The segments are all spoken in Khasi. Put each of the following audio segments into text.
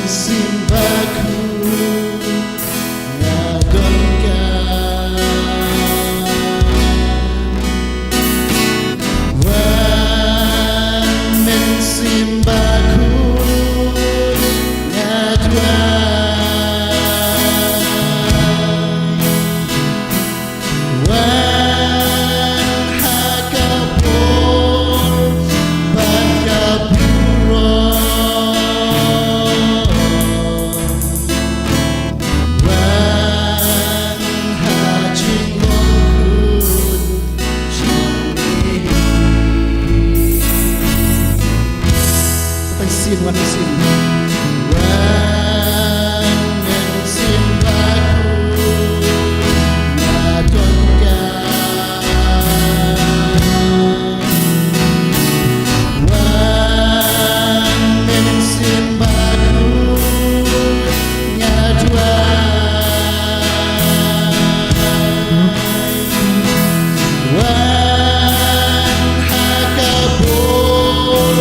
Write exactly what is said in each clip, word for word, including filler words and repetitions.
Mynsiem Bakhuid nga donkam. Wan Mynsiem Bakhuid nga duwai. Wan ha ka bor bad ka burom. Wan ha jinglong khuid jong ngi. Sa tang sien, Wan Mynsiem. Wan Mynsiem Bakhuid nga donkam. Wan Mynsiem Bakhuid nga duwai. Wan ha ka bor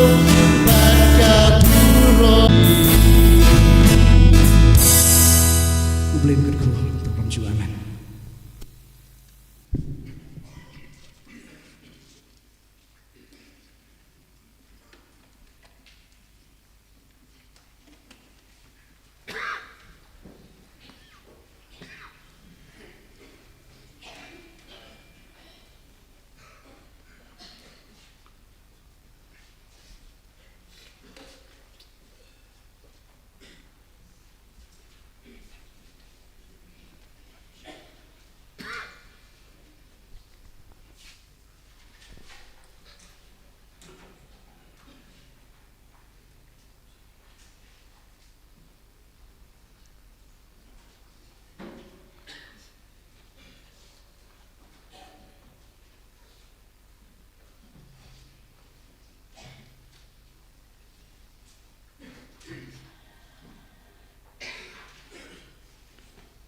bad ka burom. U Blei un kyrkhu ïa ka burom jong u. Amen.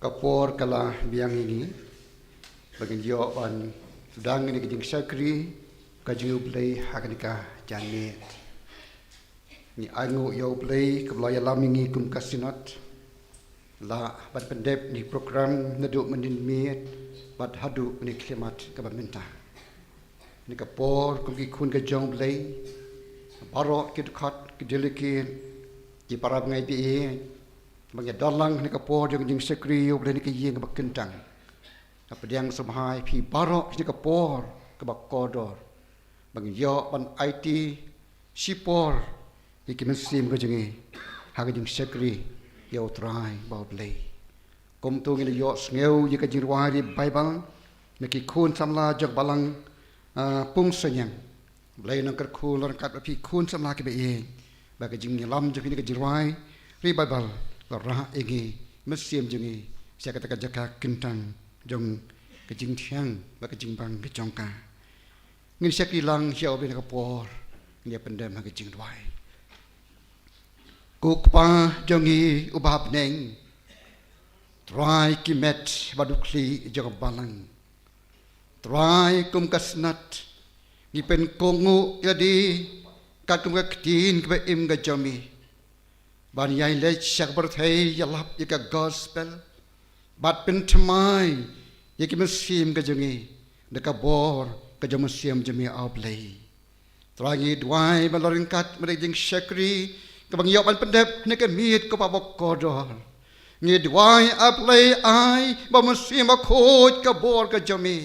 Ka por ka la biang ïa ngi ba ngin ïoh ban sdang ïa ka jingshakri ka jong U Blei ha kane ka janmiet. Ngi ainguh ïa U Blei kaba la ïalam ïa ngi kum ka Synod. La ban pyndep ïa ki program naduh mynhynnin miet bad haduh ïa ka khyllipmat kaba mynta. Ïa ka por kum ki khun ka jong U Blei, baroh ki dkhot, ki delegate, ki para bangeit ba ïeit, ba ngi don lang ïa ka por jong ka jingshakri ïa U Blei ha ka ïing kaba kyntang. Nga pdiang sngewbha ïa phi baroh ïa ka por kaba kordor ba ngin ïoh ban aiti shipor ïa ki mynsiem ka jong ngi ha ka jingshakri ïa U Trai bad U Blei. Kumta ngin ïohsngew ïa ka jingrwai Baibl na ki khun samla jong ka Balang, ah, Pung Saniang. Blei un kyrkhu la ryngkat bad phi khun samla kiba ïeit, ba ka jingïalam jong phi na ka jingrwai Baibl la rah ïa ngi, mynsiem jong ngi, sha kata ka jaka kyntang jong ka jingthiang bad ka jingbang ka jong ka. Ngin shakri lang ïa U Blei na ka por, ngin ïa pyndem ha ka jingduwai. Ko Kpa jong ngi uba ha bneng, Trai ki met bad u khlieh jong ka Balang. Trai kum ka Synod, ngi pynkohnguh ïa lade katkum ka ktien kaba im ka jong me. Ban ïai leit sha ka pyrthei ïalap ïa ka gospel. Bad pynthymmai ïa ki mynsiem ka jong ngi da ka bor ka jong u Mynsiem jong me, A Blei. Trai ngi duwai ba la ryngkat bad ka jingshakri kaba ngi ïoh ban pyndep ha kane ka miet, ko Kpa ba kordor. Ngi duwai, A Blei, ai ba u Mynsiem Bakhuid ka bor ka jong me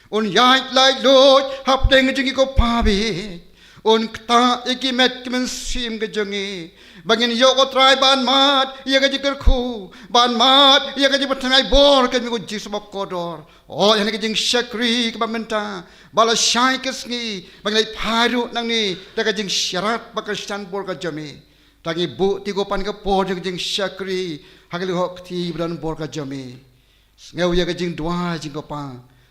un ïaid laitluid hapdeng jong ngi, ko Kpa ba ïeit. Un ktah ïa ki met ki mynsiem ka jong ngi ba ngin ïoh, ko Trai, ban mad ïa ka jingkyrkhu, ban mad ïa ka jingpynthymmai bor ka jong me, ko Jisu ba kordor. Oh, ïa kane ka jingshakri kaba mynta ba la shai ka sngi ba ngi la phai ruh nangne da ka jingsharat ba Khristan bor ka jong me. Tang ngi buh ti ko Kpa ha ka por jong ka jingshakri ha ka lyoh kti ba don bor ka jong me. Sngew ïa ka jingduwai jong ngi, ko Kpa,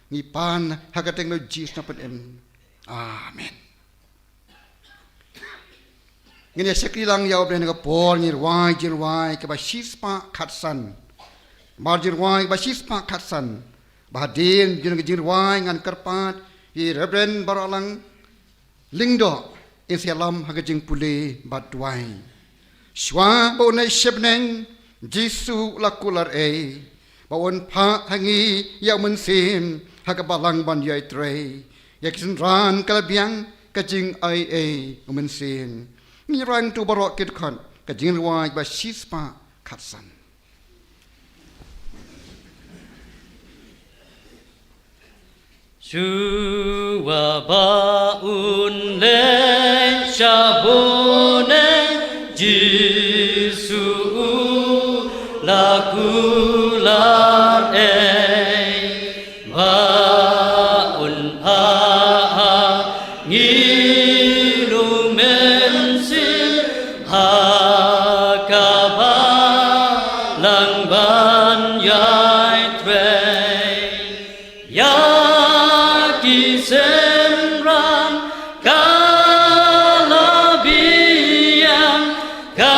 ngi pan ha ka kyrteng u Jisu Nongpynim. Amen. Ngin ïa shakri lang ïa U Blei ha kane ka por, ngin rwai jingrwai kaba shispah khatsan. Namar jingrwai kaba shispah khatsan ba hadien jong ka jingrwai ngan kyrpad ïa i Reverend Barohlang Lyngdoh in sa ïalam ha ka jingpule bad duwai. Shuwa ba un leit sha bneng, Jisu u la kular ei, ba un phah ha ngi ïa u Mynsiem ha ka balang ban ïai trei. Ïa ki synran ka la biang ka jingaiei u Mynsiem. Ngi rwai to baroh ki dkhot, ka Jingrwai ba shispah khatsan. Shuwa ba un leit sha bneng, Jisu u la kular ei, ba un phah ha ngi u Mynsiem ha ka balang ban ïai trei. Ïa ki synran ka la biang ka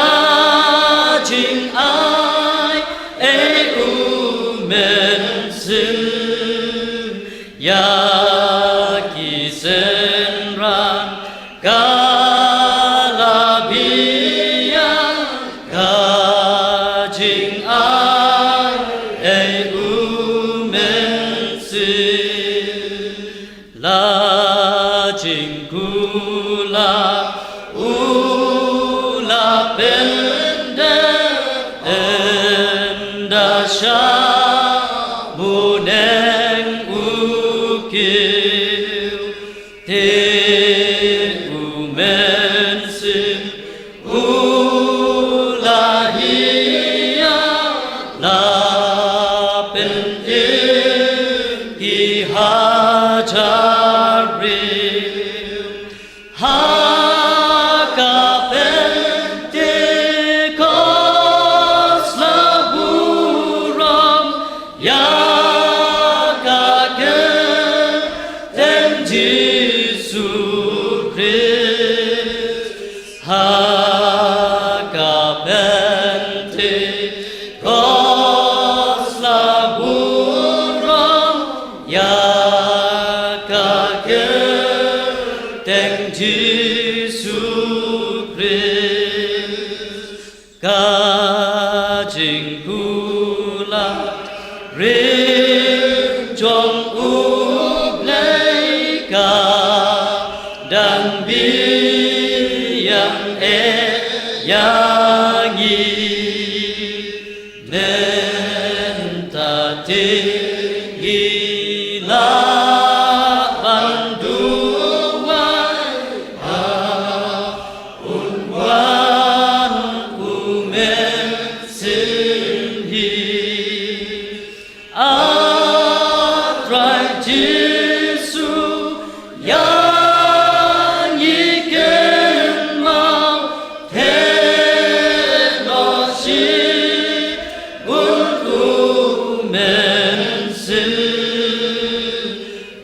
jingaiei u Mynsiem. Ïa ki synran ka la biang ka jingaiei u Mynsiem. La jingkular u la pyndep ynda sha bneng u kiew. Te u Mynsiem u la hiar, la pynim ki hajar briew. Ha ka Pentekost la burom ïa ka kyrteng Jisu Khrist. Ha ka Pentekost la burom ïa ka kyrteng Jisu Khrist. Ka jingkular rim jong U Blei ka dang biang eh ïa ngi. Mynta te ngi lah ban duwai, ba un wan U Mynsiem Blei. A Trai Jisu, ïa ngi kynmaw, theh noh shibun U Mynsiem.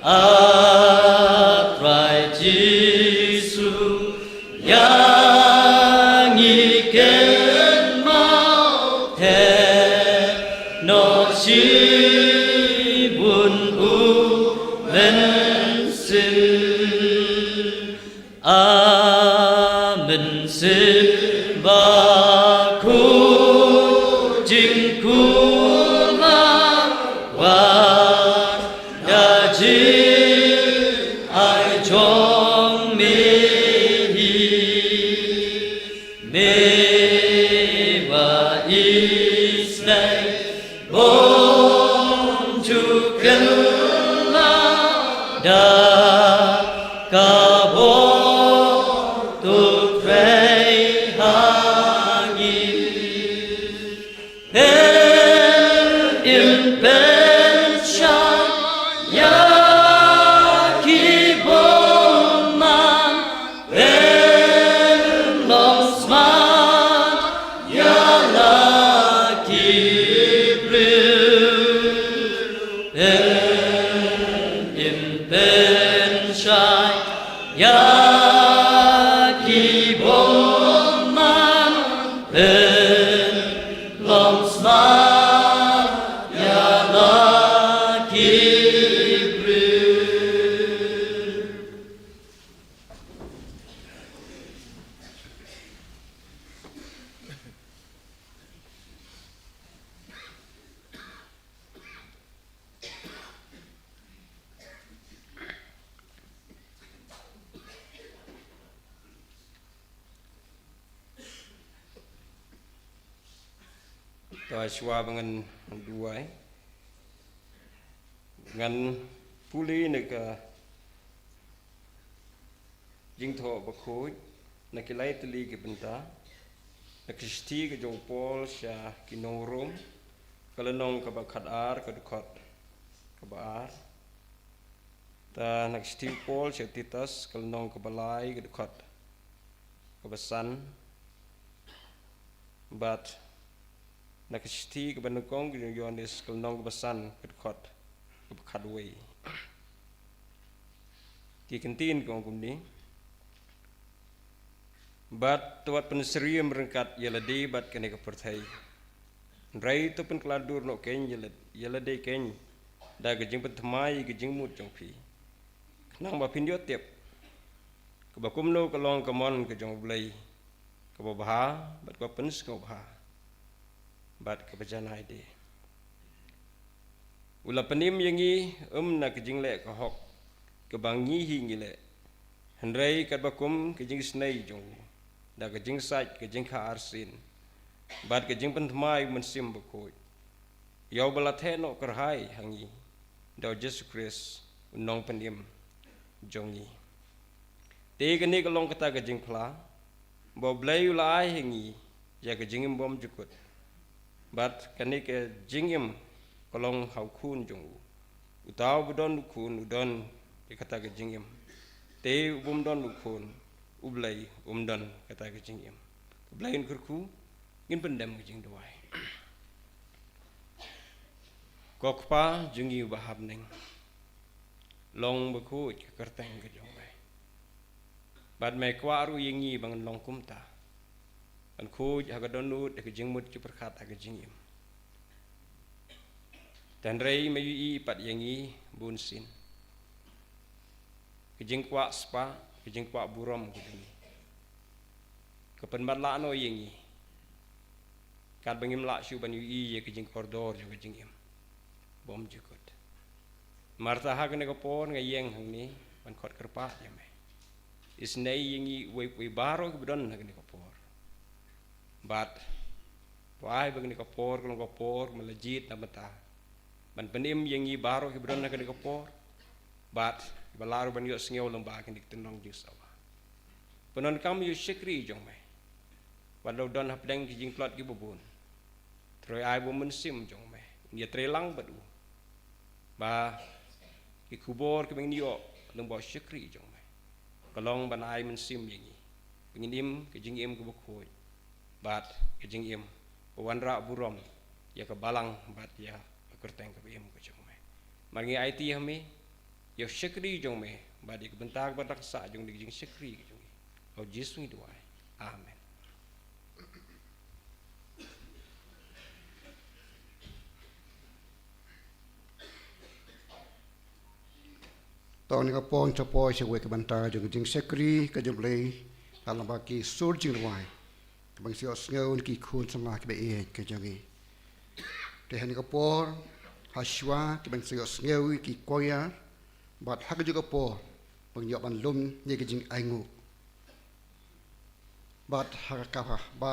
A Trai Jisu, ïa ngi kynmaw, theh noh shibun U Mynsiem. A Mynsiem Bakhuid, jingkular wan da jingai jong me hi. Me ba isynei bun jingkylla da ka bor, to trei ha ngi. Pynimgh pynshai ïa ki bymman, pynlong smat ïa la ki briew. Pynimgh pynshai ïa ki bymman, pynlong smat ïa la ki briew. Shuwa ba ngan duwai, ngan pule na ka Jingthoh Bakhuid na ki lai tylli ki bynta. Na ka shithi ka jong u Paul sha ki nong Rom, ka lynnong kaba khatar, ka dkhot kaba ar. Te na ka shithi u Paul sha u Titus, ka lynnong kaba lai, ka dkhot kaba san. Bad na ka shithi kaba nyngkong ka jong u Ïoannis, ka lynnong kaba san, ka dkhot kaba khatwei. Ki kyntien ki ong kumne: Bad to wat pynsyriem ryngkat ïa lade bad kane ka pyrthei. Hynrei to pynkylla dur noh kein ïa la-, ïa lade kein da ka jingpynthymmai ïa ka jingmut jong phi, khnang ba phin ïoh tip kaba kumno ka long ka mon ka jong U Blei, kaba bha bad kaba pynsngewbha bad kaba janai de. U la pynim ïa ngi, ym na ka jingleh ka hok kaba ngi hi ngi leh, hynrei katba kum ka jingisynei jong u, da ka jingsait ka jingkha arsien bad ka jingpynthymmai u Mynsiem Bakhuid, ïa uba la theh noh kyrhai ha ngi da u Jisu Khrist, u Nongpynim jong ngi. Te kane ka long kata ka jingphla ba U Blei u la ai ha ngi ïa ka jingim bymjukut. Bad kane ka jingim ka long ha u Khun jong u. Uta uba don u Khun u don ïa kata ka jingim. Te u bym don u Khun, U Blei um don kata ka jingim. Ka Blei un kyrkhu, ngin pyndem ka jingduwai. Ko Kpa jong ngi uba ha bneng, long bakhuid ka kyrteng ka jong me. Bad me kwah ruh ïa ngi ba ngan long kumta, ban khuid ha ka dohnud, ha ka jingmut jingpyrkhat, ha ka jingim. Hynrei me ïohi pat ïa ngi bunsien. Ka jingkwah spah, ka jingkwah burom ka jong ngi ka pynmatlah noh ïa ngi, katba ngim lah shuh ban ïohi ïa ka jingkordor jong ka jingim bymjukut. Namar kata ha kane ka por nga ïeng hangne ban khot kyrpad ïa me. Isynei ïa ngi uwei pa uwei baroh kiba don ha kane ka por. Bad to ai ba kane ka por ka long ka por ba la jied na bynta ban pynim ïa ngi baroh kiba don ha kane ka por. Bad ba lah ruh ban ïohsngew lyngba kane ka tyndong jingsawa. Pyndonkam ïa u shakri jong me, wat la u don hapdeng ki jingtlot kiba bun. Trei ai ba u Mynsiem jong me un ïatrei lang bad u, ba ki khubor kiba ngin ïoh lyngba u shakri jong me ka long ban ai mynsiem ïa ngi ba ngin im ka jingim kaba khuid, bad ka jingim ba wanrah burom ïa ka balang bad ïa ka kyrteng kaba im ka jong me. Namar ngi aiti ha me ïa u shakri jong me bad ïa ka bynta kaba dang sah jong kane ka jingshakri ka jong ngi. Ha u Jisu ngi duwai. Amen. To ngin ïa poi shaphang kawei ka bynta jong ka jingshakri ka jong U Blei, ha lyngba ki sur jingrwai kiba ngi sa ïohsngew na ki khun samla kiba ïeit ka jong ngi. Te ha kane ka por, ha shuwa kiba ngi sa ïohsngew ïa ki choir, bad ha kajuh ka por ba ngin ïoh ban lum ïa ka jingainguh. Bad ha ka, ba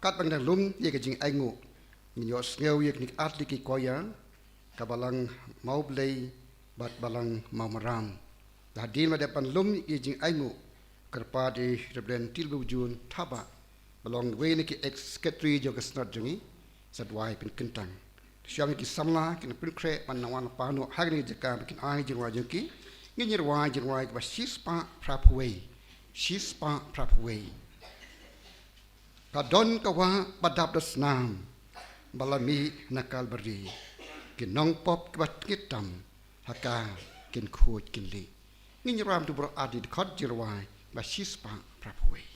katba ngi dang lum ïa ka jingainguh, ngin ïohsngew ïa kine ki artylli ki choir, Ka Balang Mawblei bad Balang Mawmaram. Te hadien ba dep ban lum ïa ka jingainguh, kyrpad ïa i Reverend Tilbujun Thabah, ba long uwei na ki ex secretary jong ka Synod jong ngi, sa duwai pynkyntang. Te shuwa ngi ki samla kin pynkhreh ban nang wan pan ha kane ka jaka ba kin ai jingrwai jong ki, ngin ïa rwai jingrwai kaba shispah phra phew wei. Shispah phra phew wei. Ka don ka wah ba dap da snam ba la mih na Kalbari. Ki nongpop kiba tngit tam ha ka kin khuid kin lih. Ngin ïa rwai tu baroh artylli dkhot jingrwai ba shispah phra phew wei.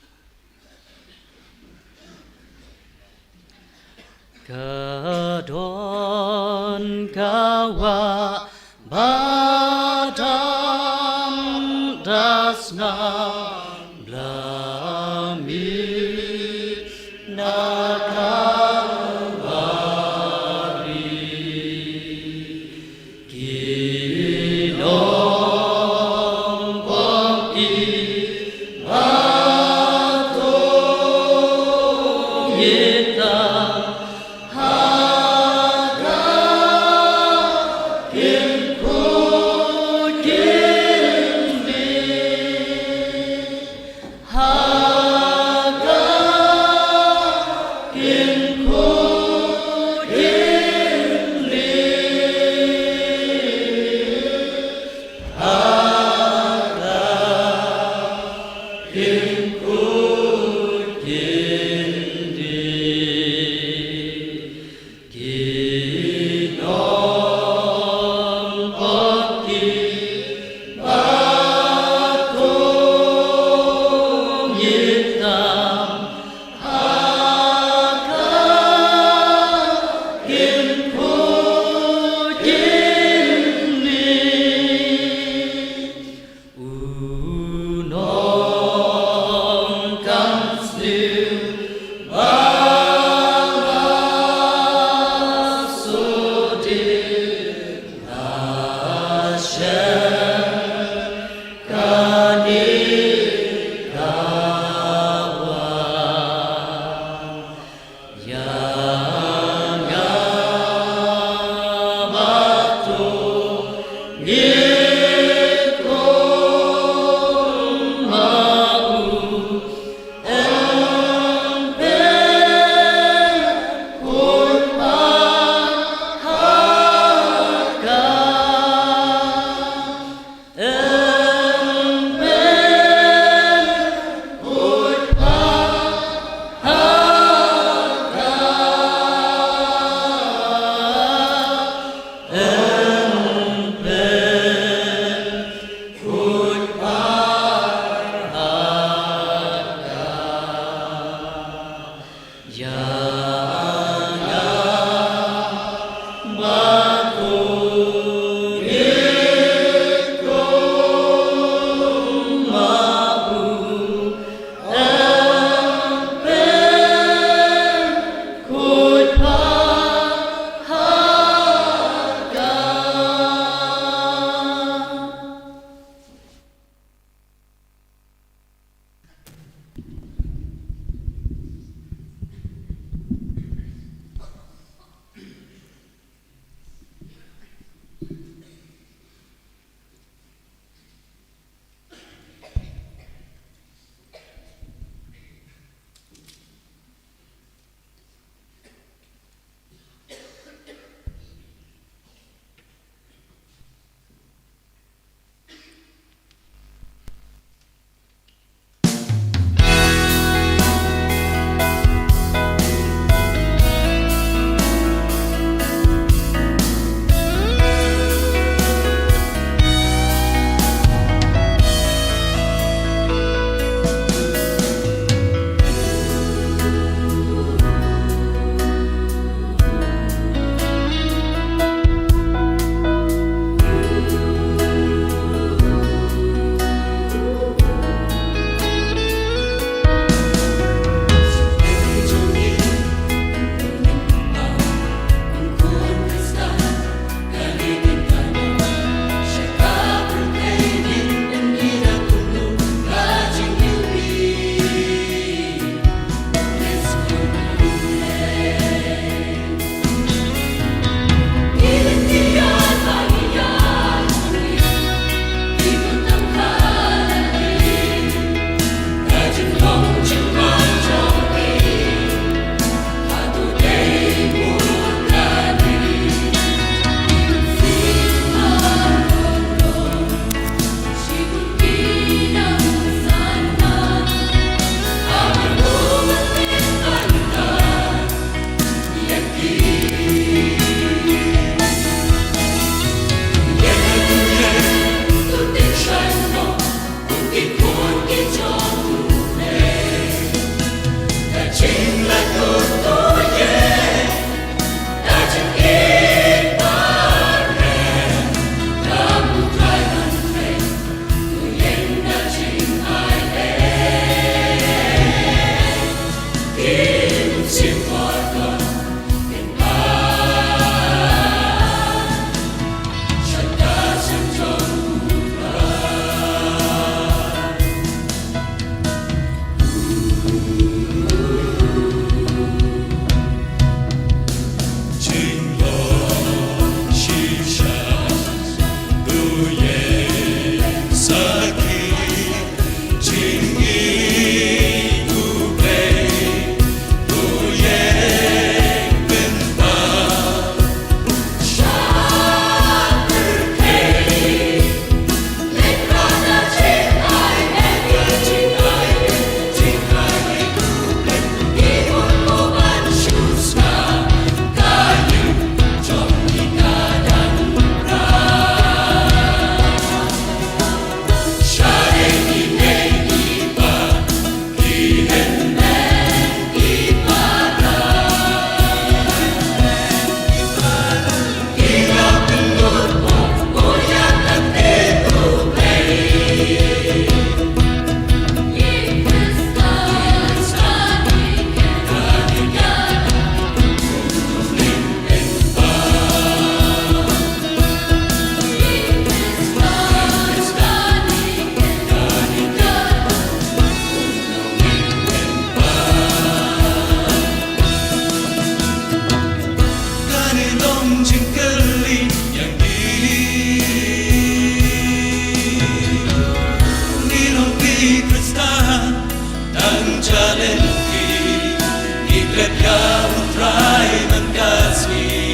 Ka don ka wah ba dap da snam ba la mih na Kalbari. Ki nongpop kiba tngit tam ha Khristan, tang jalen ki, ngi klet ïa u Trai man ka sngi.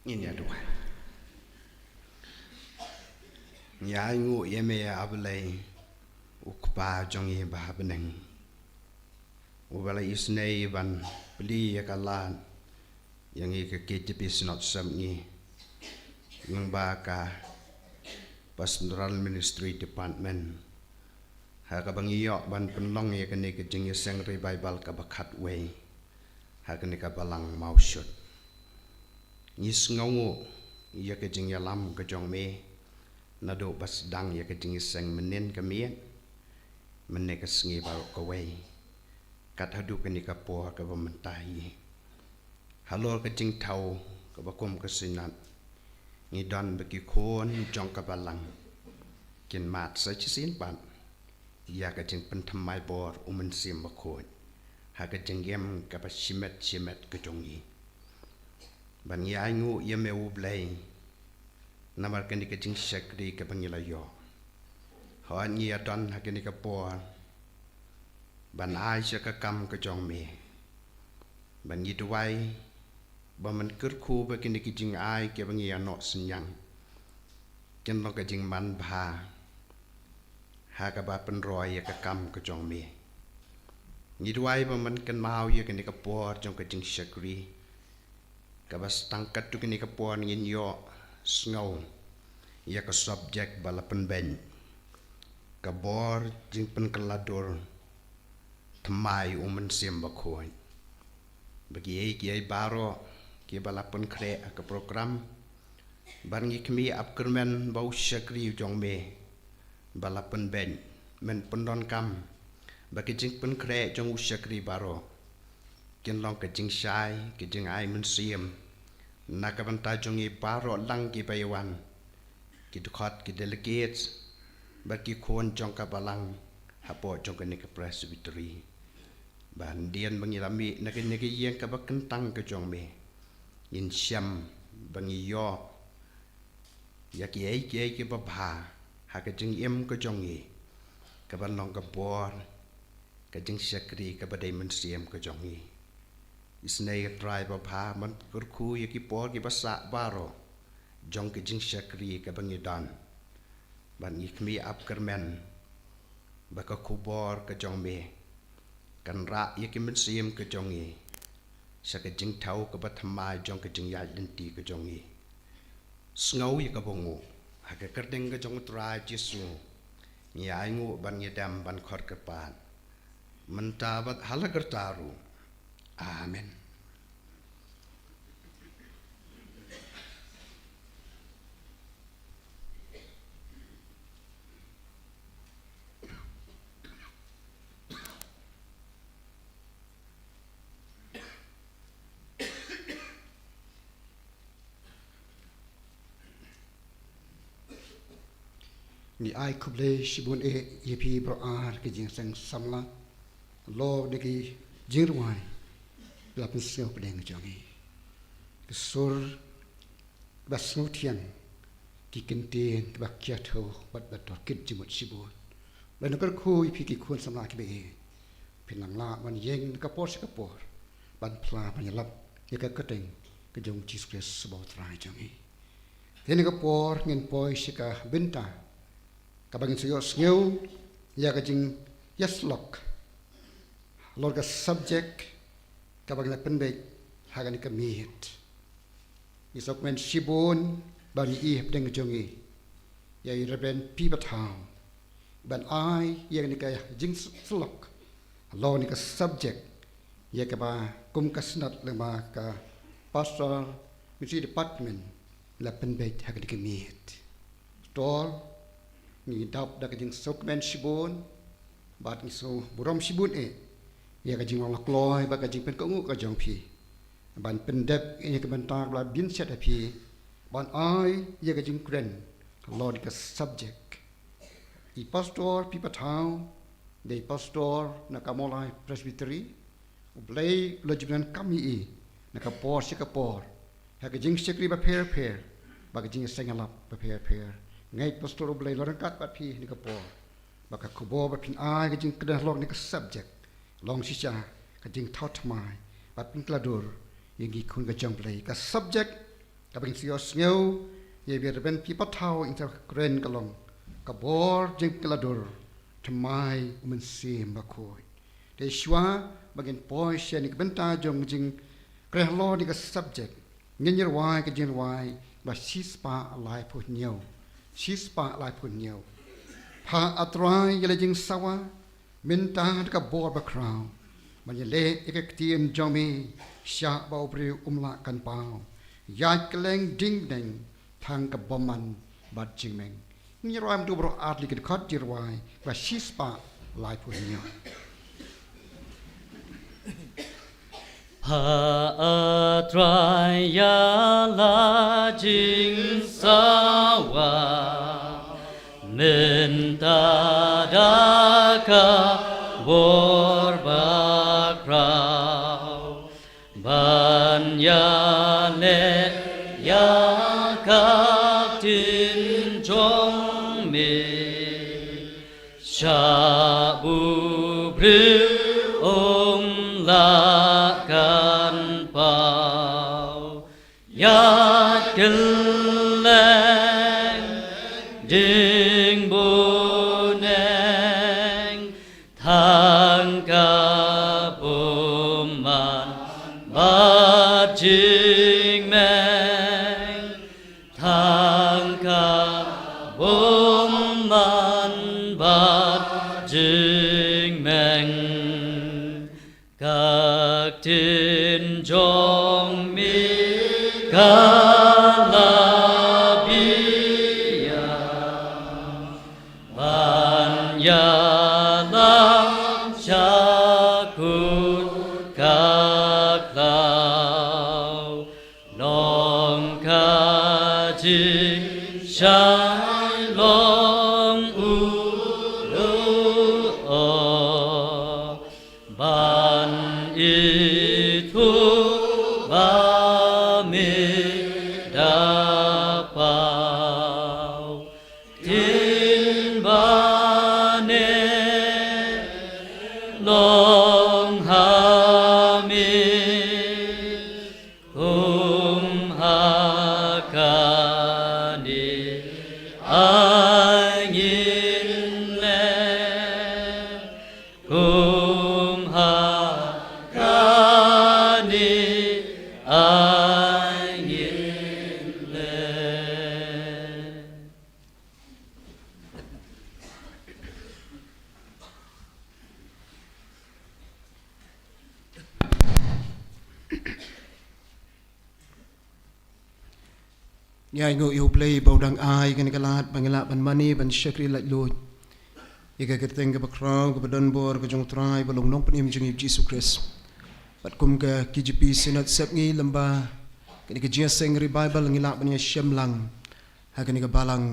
Ngin ïa duwai. Ngi ainguh ïa me, A Blei, U Kpa jong ngi ba ha bneng, uba la isynei ban plie ïa ka lad ïa ngi ka K J P Synod Sepngi, lyngba ka Pastoral Ministry Department, ha kaba ngi ïoh ban pynlong ïa kane ka jingïaseng revival kaba khatwei ha kane ka balang Mawshut. Ngi sngewnguh ïa ka jingïalam ka jong me, naduh ba sdang ïa ka jingïaseng mynnin ka miet, mynne ka sngi baroh kawei, kat haduh kane ka por kaba mynta hi. Halor ka jingthaw kaba kum ka Synod, ngi don ba ki khun jong ka balang kin mad sa shisien pat ïa ka jingpynthymmai bor U Mynsiem Bakhuid ha ka jingim kaba shimet shimet ka jong ngi. Ban ngi ainguh ïa me, U Blei, namar kane ka jingshakri kaba ngi la ïoh. Hooid, ngi ïa don ha kane ka por ban ai sha ka kam ka jong me. Ban ngi duwai ba men kyrkhu ba kine ki jingai kiba ngi ïa noh synñiang kin long ka jingmanbha ha kaba pynroi ïa ka kam ka jong me. Ngi duwai ba men kynmaw ïa kane ka por jong ka jingshakri, kaba sdang katto katne ka por ngin ïoh sngew ïa ka subject ba la pynbeiñ, ka bor jingpynkylla dur thymmai U Mynsiem Bakhuid. Ba kiei kiei baroh kiba la pynkhreh ha ka program, ban ngi khmih ap kyrmen ba u shakri u jong me ba la pynbeit, men pyndonkam ba ki jingpynkhreh jong u shakri baroh kin long ka jingshai, ka jingai mynsiem na ka bynta jong ngi baroh lang kiba ïawan, ki dkhot, ki delegates, bad ki khun jong ka balang hapoh jong kane ka Presbytery. Ba hadien ba ngi la mih na kane ka ïing kaba kyntang ka jong me, ngin shem ba ngi ïoh ïa kiei kiei kiba bha ha ka jingim ka jong ngi, kaban long ka bor ka jingshakri kaba dei mynsiem ka jong ngi. Isynei, ko Trai babha, ban kyrkhu ïa ki por kiba sah baroh jong ka jingshakri kaba ngi don. Ban ngi khmih ap kyrmen ba ka khubor ka jong me kan rah ïa ki mynsiem ka jong ngi sha ka jingthaw kaba thymmai jong ka jingïaid lynti ka jong ngi. Sngew ïa kaba nguh, ha ka kyrteng ka jong u Trai Jisu ngi ainguh bad ngi dem ban khot kyrpad, mynta bad ha la karta ruh. Amen. Ngi ai khublei shibun eh ïa phi baroh ar ki jingïaseng samla halor kine ki jingrwai ba la pynsngew pdeng jong ngi. Ki sur ba sngewthiang, ki kyntien kiba kiar thew bad ba tohkit jingmut shibun. Ba ngi kyrkhu ïa phi ki khun samla kiba ïeit, phin nang lah ban ïeng na ka por sha ka por ban phla ban ïalap ïa ka kyrteng ka jong u Jisu Khrist uba u Trai jong ngi. Te na ka por ngin poi sha ka bynta kaba ngin sa ïohsngew ïa ka jingïasyllok halor ka subject kaba ngi la pynbeit ha kane ka miet. Ngi sngewkmen shibun ba ngi ïoh hapdeng jong ngi ïa i Reverend P. Pathaw ban ai ïa kane ka jingïasyllok halor kane ka subject ïa kaba kum ka Synod lem bad ka Pastoral Ministry Department la pynbeit ha kane ka miet. Pastor, ngi dap da ka jingsngewkmen shibun bad ngi sngewburom shibun eh ïa ka jinglong kloi bad ka jingpynkohnguh ka jong phi ban pyndep ïa ka bynta kaba la bynsiat ha phi ban ai ïa ka jingkren halor kane ka subject. I Pastor P. Pathaw dei pastor na ka Mawlai Presbytery. U Blei u la ju pyndonkam ïa i na ka por sha ka por ha ka jingshakri bapher bapher bad ka jingïaseng ïalap bapher bapher. Nga ngeit Pastor, u Blei u la ryngkat bad phi na ka por, bad ka khubor ba phin ai ka jingkren halor kane ka subject long shisha ka jingthaw thymmai bad pynkylla dur ïa ngi ki khun ka jong u Blei. Ka subject kaba ngin sa ïohsngew ïa i Reverend P. Pathaw in sa kren ka long: Ka bor jingpynkylla dur thymmai u Mynsiem Bakhuid. Te shuwa ba ngin poi sha kane ka bynta jong ka jingkren halor kane ka subject, ngin ïa rwai ka jingrwai ba shispah laiphew hynñiew. Shispah laiphew hynñiew. Pha, A Trai, ïa la jingsawa mynta da ka bor bakhraw, ban ïaleh ïa ka ktien jong me shah ba u briew um lah kan paw. Ïaid kylleng dieng bneng tang ka bymman bad jingmeng. Ngin ïa rwai kumto baroh ar tylli ki dkhot, jingrwai ba shispah laiphew hynñiew. Pha, A Trai, ïa la jingsawa mynta da ka bor bakhraw, ban ïaleh ïa ka ktien jong me shah ba u briew um lah kan paw. Ïaid kylleng dieng bneng tang ka bymman bad jingmeng, tang ka bymman bad jingmeng. Ka ktien jong me ka la biang ba Ïalam sha kut ka khlaw, long ka jingshai long u luh o, ban ithuh ba me da paw. Tin bane long ha me, kum ha kane ai ngin leh, kum ha kane ai ngin leh. Ngi ainguh ïa U Blei ba u dang ai kane ka lad ba ngi lah ban mane ban shakri laitluid ïa ka kyrteng kaba khraw kaba donbor ka jong U Trai ba long Nongpynim jong ngi U Jisu Khrist. Bad kum ka K J P Synod Sepngi, lem bad kane ka jingïaseng Revival ngi lah ban ïashem lang ha kane ka balang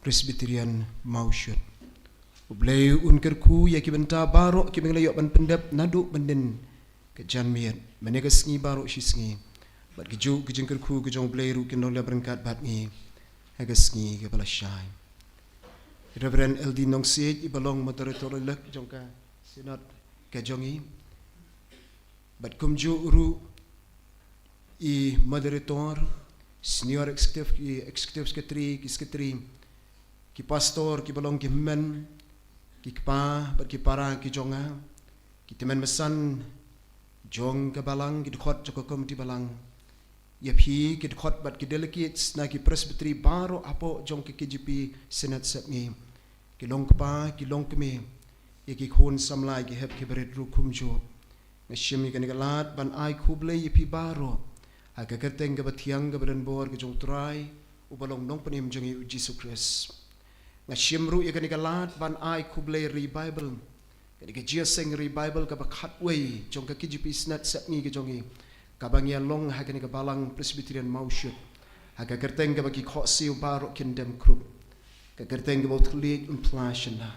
Presbyterian Mawshut. U Blei un kyrkhu ïa ki bynta baroh kiba ngi la ïoh ban pyndep naduh mynhynnin ka janmiet, mynne ka sngi baroh shi sngi. Bad kajuh ka jingkyrkhu ka jong U Blei ruh kin long lem ryngkat bad ngi ha ka sngi kaba la shai. Reverend L D Nongsiej, i ba long Moderator elect jong ka Synod ka jong ngi. Bad kumjuh ruh i Moderator, Senior Executive, i Executive Secretary, ki Secretary, ki Pastor kiba long ki hynmen, ki kpa bad ki para ki jong nga, ki tymmen basan jong ka balang, ki dkhot jong ka Komiti Balang, ïa phi ki dkhot bad ki delegates na ki Presbytery baroh hapoh jong ka K J P Synod Sepngi, ki long kpa, ki long kmie, ïa ki khun samla, ki hep ki barit ruh kumjuh. Nga shim ïa kane ka lad ban ai khublei ïa phi baroh ha ka kyrteng kaba thiang kaba donbor ka jong U Trai uba long Nongpynim jong ngi U Jisu Khrist. Nga shim ruh ïa kane ka lad ban ai khublei Revival, kane ka jingïaseng Revival kaba khatwei jong ka K J P Synod Sepngi ka jong ngi, kaba ngi ïa long ha kane ka balang Presbyterian Mawshut, ha ka kyrteng kaba ki khohsiew baroh kin dem krup, ka kyrteng kaba u thylliej un phla shynna,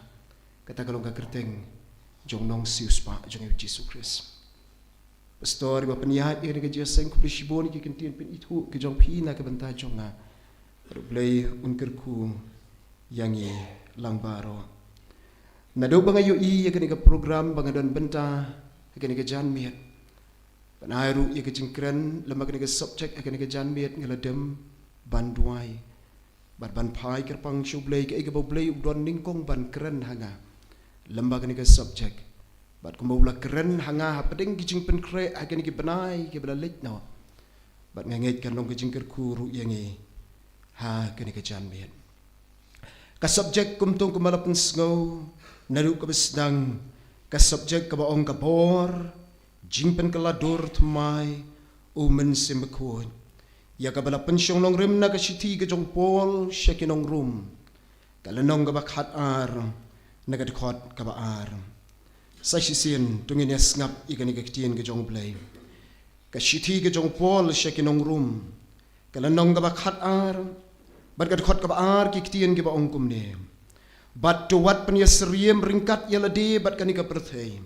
kata ka long ka kyrteng jong u Nongsiewspah jong ngi U Jisu Khrist. Pastor iba pynïaid ïa kane ka jingïaseng, khublei shibun ïa ki kyntien pynithuh ki jong phi na ka bynta jong nga. Bad U Blei un kyrkhu ïa ngi lang baroh. Naduh ba nga ïohi ïa kane ka program ba nga don bynta ha kane ka janmiet, ban ai ruh ïa ka jingkren lem bad kane ka subject ha kane ka janmiet, nga la dem ban duwai bad ban phai kyrpang sha U Blei kaei kaba U Blei u don nyngkong ban kren ha nga lem bad kane ka subject. Bad kumba u la kren ha nga hapdeng ki jingpynkhreh ha kine ki bnai kiba la leit noh, bad nga ngeit kan long ka jingkyrkhu ruh ïa ngi ha kane ka janmiet. Ka subject kumto kumba la pynsngew naduh kaba sdang, ka subject kaba ong ka bor jingpynkylla dur thymmai U Mynsiem Bakhuid, ïa kaba la pynshong nongrim na ka shithi ka jong u Paul sha ki nong Rom, ka lynnong kaba khatar, na ka dkhot kaba ar. Sa shisien to ngin ïa sngap ïa kane ka ktien ka jong U Blei. Ka shithi ka jong u Paul sha ki nong Rom, ka lynnong kaba khatar bad ka dkhot kaba ar, ki ktien kiba ong kumne: Bad to wat pynïasyriem ryngkat ïa lade bad kane ka pyrthei,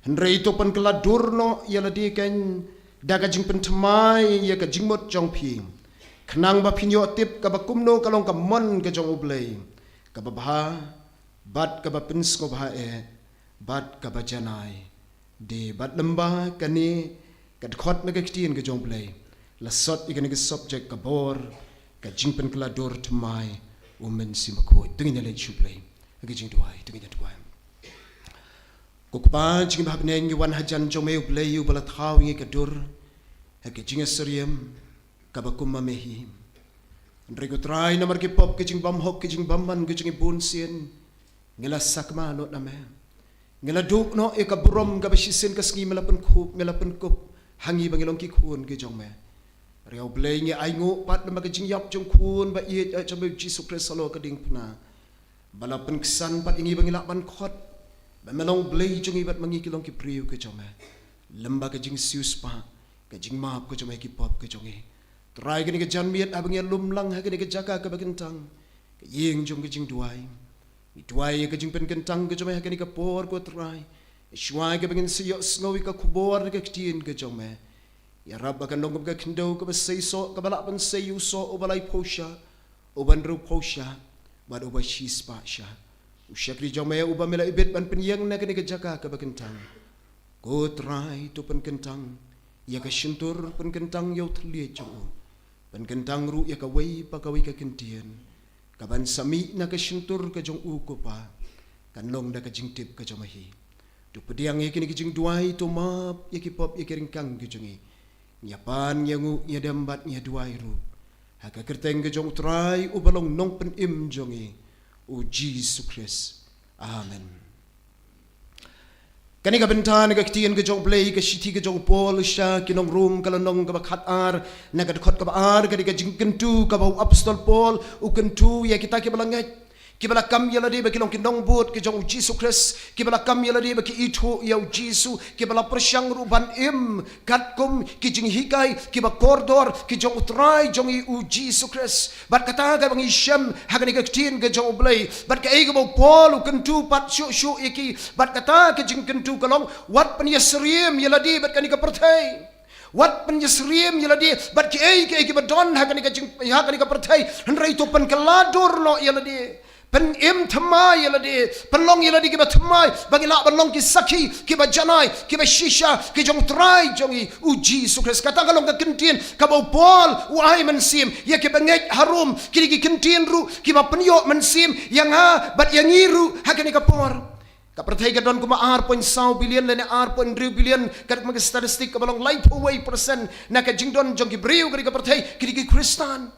hynrei to pynkylla dur noh ïa lade kein da ka jingpynthymmai ïa ka jingmut jong phi, khnang ba phin ïoh tip kaba kumno ka long ka mon ka jong U Blei, kaba bha bad kaba pynsngewbha eh bad kaba janai. De bad lem bad kane ka dkhot na ka ktien ka jong U Blei, la sot ïa kane ka subject ka bor ka jingpynkylla dur thymmai U Mynsiem Bakhuid. To ngin ïa leit sha U Blei ha ka jingduwai. To ngin ïa duwai. Ko Kpa jong ngi ba ha bneng, ngi wan hajan jong me U Blei uba la thaw ïa ngi ka dur ha ka jingïasyriem kaba kum ma me hi. Hynrei ko Trai, namar ki pop, ki jingbymhok, ki jingbymman ka jong ngi bunsien, ngi la sakma noh na me. Ngi la duh noh ïa ka burom kaba shisien ka sngi me la pynkup, me la pynkup ha ngi ba ngi long ki khun ki jong me. Hynrei U Blei, ngi ainguh pat namar ka jingïap jong u Khun ba ïeit jong me U Jisu Khrist halor ka diengphna. ba la pynksan pat ïa ngi ba ngi lah ban khot ba me long Blei jong ngi bad ma ngi ki long ki briew ka jong me. Lem ba ka jingsiewspah, ka jingmap ka jong me ki pop ka jong ngi. Trai, kane ka janmiet haba ngi ïalum lang ha kane ka jaka kaba kyntang, ka ïing jong ka jingduwai, ngi duwai ïa ka jingpynkyntang ka jong me ha kane ka por, ko Trai. Shuwa kaba ngin sa ïohsngew ïa ka khubor na ka ktien ka jong me, ïarap ba kan long kum ka khyndew kaba seisoh, kaba lah ban sei ïa u soh uba laiphew shah, uba hynriewphew shah bad uba shispah shah. U shakri jong me uba me la ibit ban pynïeng na kane ka jaka kaba kyntang, ko Trai, to pynkyntang ïa ka shyntur, pynkyntang ïa u thylliej jong u, pynkyntang ruh ïa kawei pa kawei ka kyntien kaban sa mih na ka shyntur ka jong u, ko Pa, kan long da ka jingtip ka jong me hi. To pdiang ïa kine ki jingduwai, to map ïa ki pop, ïa ki ryngkang ki jong ngi. Ngi ïa pan, ngi ïa nguh, ngi ïa dem bad ngi ïa duwai ruh ha ka kyrteng ka jong u Trai uba long Nongpynim jong ngi, u Jisu Khrist. Amen. Kane ka bynta na ka ktien ka jong u Blei, ka shithi ka jong u Paul sha ki nong Rom, ka lynnong kaba khatar, na ka dkhot kaba ar, ka dei ka jingkyntu kaba u apostol Paul u kyntu ïa kita kiba la ngeit, kiba la kam ïa lade ba ki long ki nongbud ki jong u Jisu Khrist, kiba la kam ïa lade ba ki ithuh ïa u Jisu, kiba la pyrshang ruh ban im katkum ki jinghikai kiba kordor ki jong u Trai jong ngi u Jisu Khrist. Bad kata kaba ngi shem ha kane ka ktien ka jong u Blei, bad kaei kaba u Paul u kyntu pat shuh shuh ïa ki, bad kata ka jingkyntu ka long, wat pynïasyriem ïa lade bad kane ka pyrthei. Wat pynïasyriem ïa lade bad kiei kiei kiba don ha kane ka jing, ha kane ka pyrthei. Hynrei to pynkylla dur noh ïa lade, pynim thymmai ïa lade, pynlong ïa lade kiba thymmai, ba ngi lah ban long ki sakhi kiba janai, kiba shisha ki jong u Trai jong ngi u Jisu Khrist. Kata ka long ka kyntien kaba u Paul u ai mynsiem ïa kiba ngeit ha Rom. Kine ki kyntien ruh kiba pynïoh mynsiem ïa nga bad ïa ngi ruh ha kane ka por. Ka pyrthei ka don kumba ar point saw billion lane ar point hynriew billion, katkum ka statistic kaba long laiphew wei percent na ka jingdon jong ki briew ka dei ka pyrthei ki dei ki Khristan.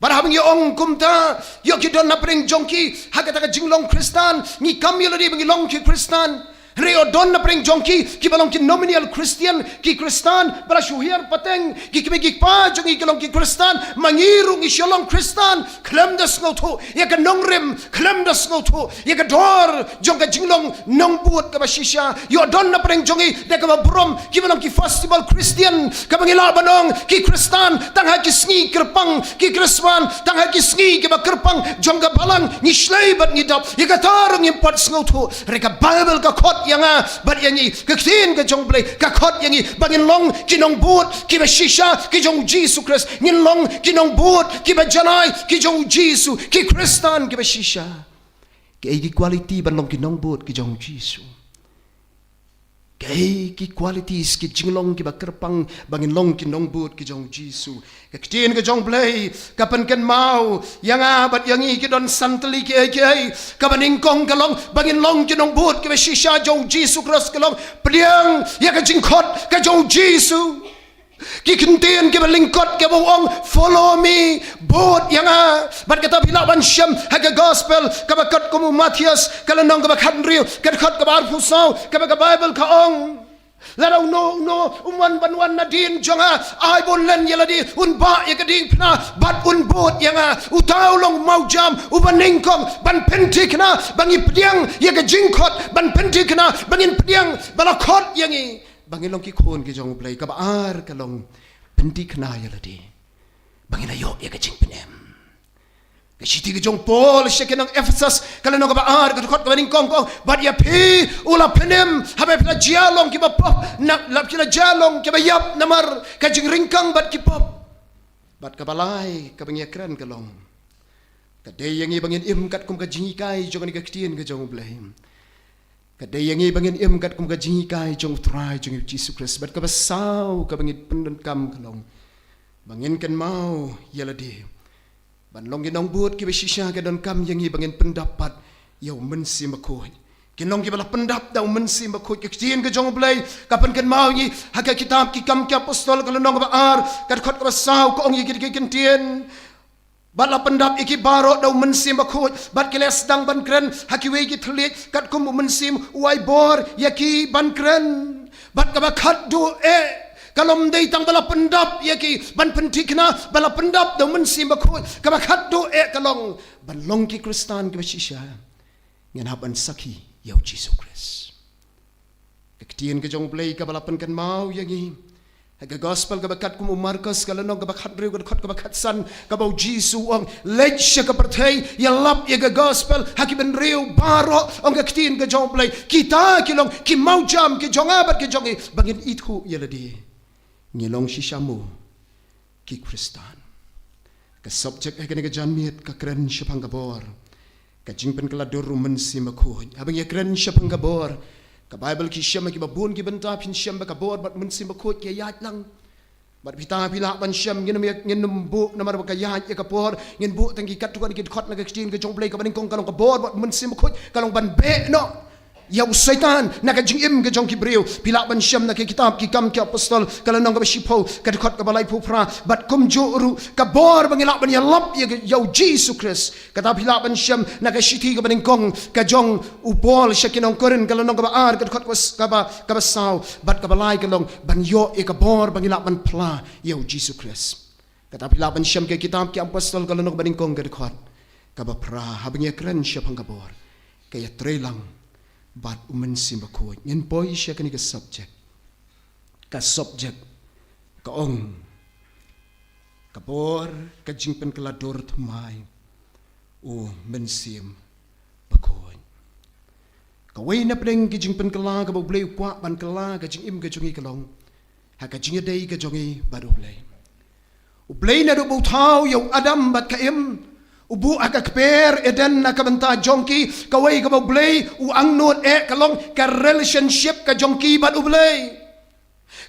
Bad haba ngi ong kumta, ïoh ki don na pdeng jong ki ha kata ka jinglong Khristan, ngi kam ïa lade ba ngi long ki Khristan. Hynrei ïoh don na pdeng jong ki kiba long ki nominal Christian, ki Khristan ba la shu hiar pateng, ki kmie ki kpa jong ngi ki long ki Khristan, ma ngi ruh ngi shu long Khristan. Khlem da sngewthuh ïa ka nongrim, khlem da sngewthuh ïa ka dor jong ka jinglong nongbud kaba shisha. Ïoh don na pdeng jong ngi da kaba burom kiba long ki festival Christian, kaba ngi lah ban ong ki Khristan tang ha ki sngi kyrpang, ki Khristan tang ha ki sngi kiba kyrpang jong ka balang, ngi shlei bad ngi dap. Ïa kata ruh ngim pat sngewthuh. Hynrei ka Baibl ka khot ïa nga bad ïa ngi, ka ktien ka jong u Blei ka khot ïa ngi ba ngin long ki nongbud kiba shisha ki jong u Jisu Khrist. Ngin long ki nongbud kiba janai ki jong u Jisu, ki Khristan kiba shisha. Kaei ki quality ban long ki nongbud ki jong u Jisu? Kaei ki qualities, ki jinglong kiba kyrpang ba ngin long ki nongbud ki jong u Jisu? Ka ktien ka jong u Blei ka pynkynmaw ïa nga bad ïa ngi, ki don san tylli kiei kiei. Kaba nyngkong ka long ba ngin long ki nongbud kiba shisha jong u Jisu Khrist ka long, pdiang ïa ka jingkhot ka jong u Jisu. Ki kyntien kiba lyngkot kaba u ong, "Follow me," bud ïa nga. Bad kata phi lah ban shem ha ka gospel kaba katkum u Mathaios, ka lynnong kaba khathynriew, ka dkhot kaba arphew saw, kaba ka Baibl ka ong, lada uno uno um wan ban wan nadien jong nga, ai ba un len ïa lade, un bah ïa ka diengphna bad un bud ïa nga. Uta u long u mawjam uba nyngkong ban pynthikna ba ngi pdiang ïa ka jingkhot, ban pynthikna ba ngin pdiang ba la khot ïa ngi ba ngin long ki khun ki jong u Blei. Kaba ar ka long, pynthikna ïa lade ba ngin ïoh ïa ka jingpynim. Ka shithi ka jong u Paul sha ki nong Ephesus, ka lynnong kaba ar, ka dkhot kaba nyngkong ka ong, bad ïa phi u la pynim haba phi la jia long kiba pop, na, la phi la jia long kiba ïap namar ka jingryngkang bad ki pop. Bad kaba lai kaba ngi ïa kren ka long, ka dei ïa ngi ba ngin im katkum ka jinghikai jong kane ka ktien ka jong u Blei. Ka dei ïa ngi ba ngin im katkum ka jinghikai jong u Trai jong ngi u Jisu Khrist. Bad kaba saw kaba ngin pyndonkam ka long, ba ngin kynmaw ïa lade. Ban long ki nongbud kiba shisha ka donkam ïa ngi ba ngin pyndap pat ïa u Mynsiem Bakhuid. Kin long kiba la pyndap da u Mynsiem Bakhuid. Ka ktien ka jong u Blei ka pynkynmaw ïa ngi ha ka kitab Ki Kam ki Apostol, ka lynnong kaba ar, ka dkhot kaba saw, ka ong ïa ki, ki kyntien, bad la pyndap ïa ki baroh da u Mynsiem Bakhuid, bad ki la sdang ban kren ha kiwei ki thylliej katkum u Mynsiem u ai bor ïa ki ban kren. Bad kaba khatduh eh, Ka long dei tang ba la pyndap ïa ki ban pynthikna, ba la pyndap da u Mynsiem Bakhuid. Kaba khatduh eh ka long ban long ki Khristan kiba shisha. Ngin hap ban sakhi ïa u Jisu Khrist. Ka ktien ka jong U Blei kaba la pynkynmaw ïa ngi ha ka gospel kaba katkum u Markos, ka lynnong kaba khathynriew, ka dkhot kaba khatsan, kaba u Jisu u ong, leit sha ka pyrthei, ïalap ïa ka gospel ha ki bynriew baroh, ong ka ktien ka jong U Blei. Kita ki long ki mawjam ki jong nga bad ki jong ngi ba ngin ithuh ïa lade. Ngi long shisha mo ki Khristan. Ka subject ha kane ka janmiet ka kren shaphang ka bor, ka jingpynkylla dur u Mynsiem Bakhuid. Haba ngi kren shaphang ka bor, ka Baibl ki shem ha kiba bun ki bynta, phin shem ba ka bor bad Mynsiem Bakhuid ki ïaid lang. Bad phi ta phi lah ban shem, ngin ym ïa, ngin ym buh namar ba ka ïaid ïa ka por, ngin buh tang ki katto katne ki dkhot na ka ktien ka jong U Blei. Kaba nyngkong ka long ka bor bad Mynsiem Bakhuid ka long ban beh noh ïa u Soitan na ka jingim ka jong ki briew. Phi lah ban shem na ka kitab Ki Kam ki Apostol, ka lynnong kaba shiphew, ka dkhot kaba laiphew phra. Bad kumjuh ruh ka bor ba ngi lah ban ïalap ïa ka, ïa u Jisu Khrist. Kata phi lah ban shem na ka shithi kaba nyngkong ka jong u Paul sha ki nong Korinth, ka lynnong kaba ar, ka dkhot kaba s-, kaba, kaba saw. Bad kaba lai ka long ban ïoh ïa ka bor ba ngi lah ban phla ïa u Jisu Khrist. Kata phi lah ban shem ka kitab Ki Apostol, ka lynnong kaba nyngkong, ka dkhot kaba phra. Haba ngi ïa kren shaphang ka bor, ka ïatrei lang bad u Mynsiem Bakhuid. Ngin poi sha kane ka subject. Ka subject ka ong, ka bor, ka jingpynkylla dur thymmai u Mynsiem Bakhuid. Kawei na pdeng ki jingpynkylla kaba U Blei u kwah ban kylla ka jingim ka jong ngi ka long ha ka jingïadei ka jong ngi bad U Blei. U Blei naduh ba u thaw ïa u Adam bad ka Im, u buh ha ka kper Eden na ka bynta jong ki. Kawei kaba U Blei u angnud eh ka long ka relationship ka jong ki bad U Blei.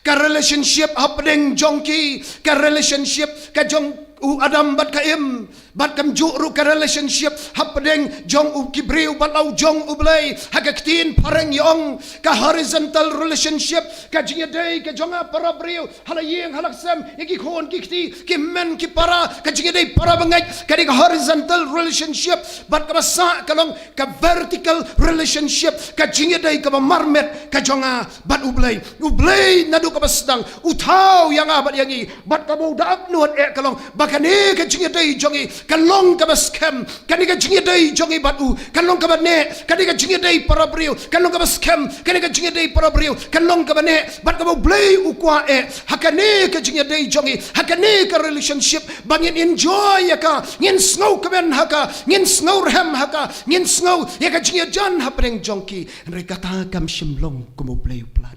Ka relationship hapdeng jong ki, ka relationship ka jong u Adam bad ka Im, bad kumjuh ruh ka relationship hapdeng jong u, ki briew bad la u jong U Blei. Ha ka ktien phareng ïa ong ka horizontal relationship, ka jingïadei ka jong nga para briew, ha la ïing ha la sem, ïa ki khun ki kti, ki hynmen ki para, ka jingïadei para bangeit, ka dei ka horizontal relationship. Bad kaba sah ka long ka vertical relationship, ka jingïadei kaba marmet ka jong nga bad U Blei. U Blei naduh kaba sdang u thaw ïa nga bad ïa ngi, bad kaba u da angnud eh ka long ba kane ka jingïadei jong ngi kan long kaba skhem. Kane ka jingïadei jong ngi bad u kan long kaba neh. Kane ka jingïadei para briew kan long kaba skhem. Kane ka jingïadei para briew kan long kaba neh. Bad kaba U Blei u kwah eh ha kane ka jingïadei jong ngi, ha kane ka relationship, ba ngin enjoy ïa ka, ngin sngewkmen ha ka, ngin sngewrhem ha ka, ngin sngew ïa ka jingïajan hapdeng jong ki. Hynrei kata kam shym long kum U Blei u plan.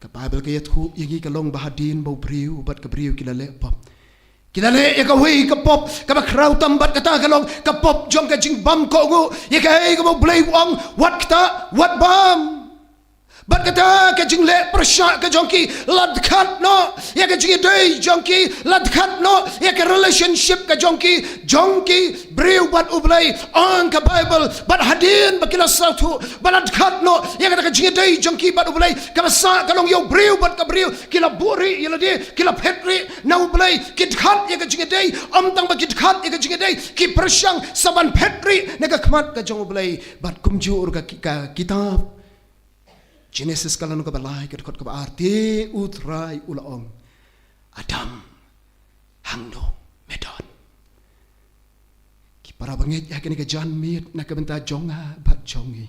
Ka Baibl ka ïathuh ïa ngi ka long ba hadien ba u briew bad ka briew ki la leh pop, ki la leh ïa kawei ka pop kaba khraw tam, bad kata ka long ka pop jong ka jingbam kohnguh ïa kaei kaba U Blei u ong, wat ktah, wat bam. Bad kata ka jingleh pyrshah ka jong ki la dkhat noh ïa ka jingïadei jong ki, la dkhat noh ïa ka relationship ka jong ki, jong ki briew bad U Blei, ong ka Baibl. Bad hadien ba ki la sngewthuh ba la dkhat noh ïa kata ka jingïadei jong ki bad U Blei, kaba sah ka long ïa u briew bad ka briew ki la buhrieh ïa lade, ki la phetrieh na U Blei, ki dkhat ïa ka jingïadei. Ym tang ba ki dkhat ïa ka jingïadei, ki pyrshang sa ban phetrieh na ka khmat ka jong U Blei. Bad kumjuh ruh ka ki-, ka kitab Genesis ka lynnong kaba lai, ka dkhot kaba ar, te U Trai u la ong, Adam, hangno me don? Ki para bangeit, ha kane ka janmiet na ka bynta jong nga bad jong ngi,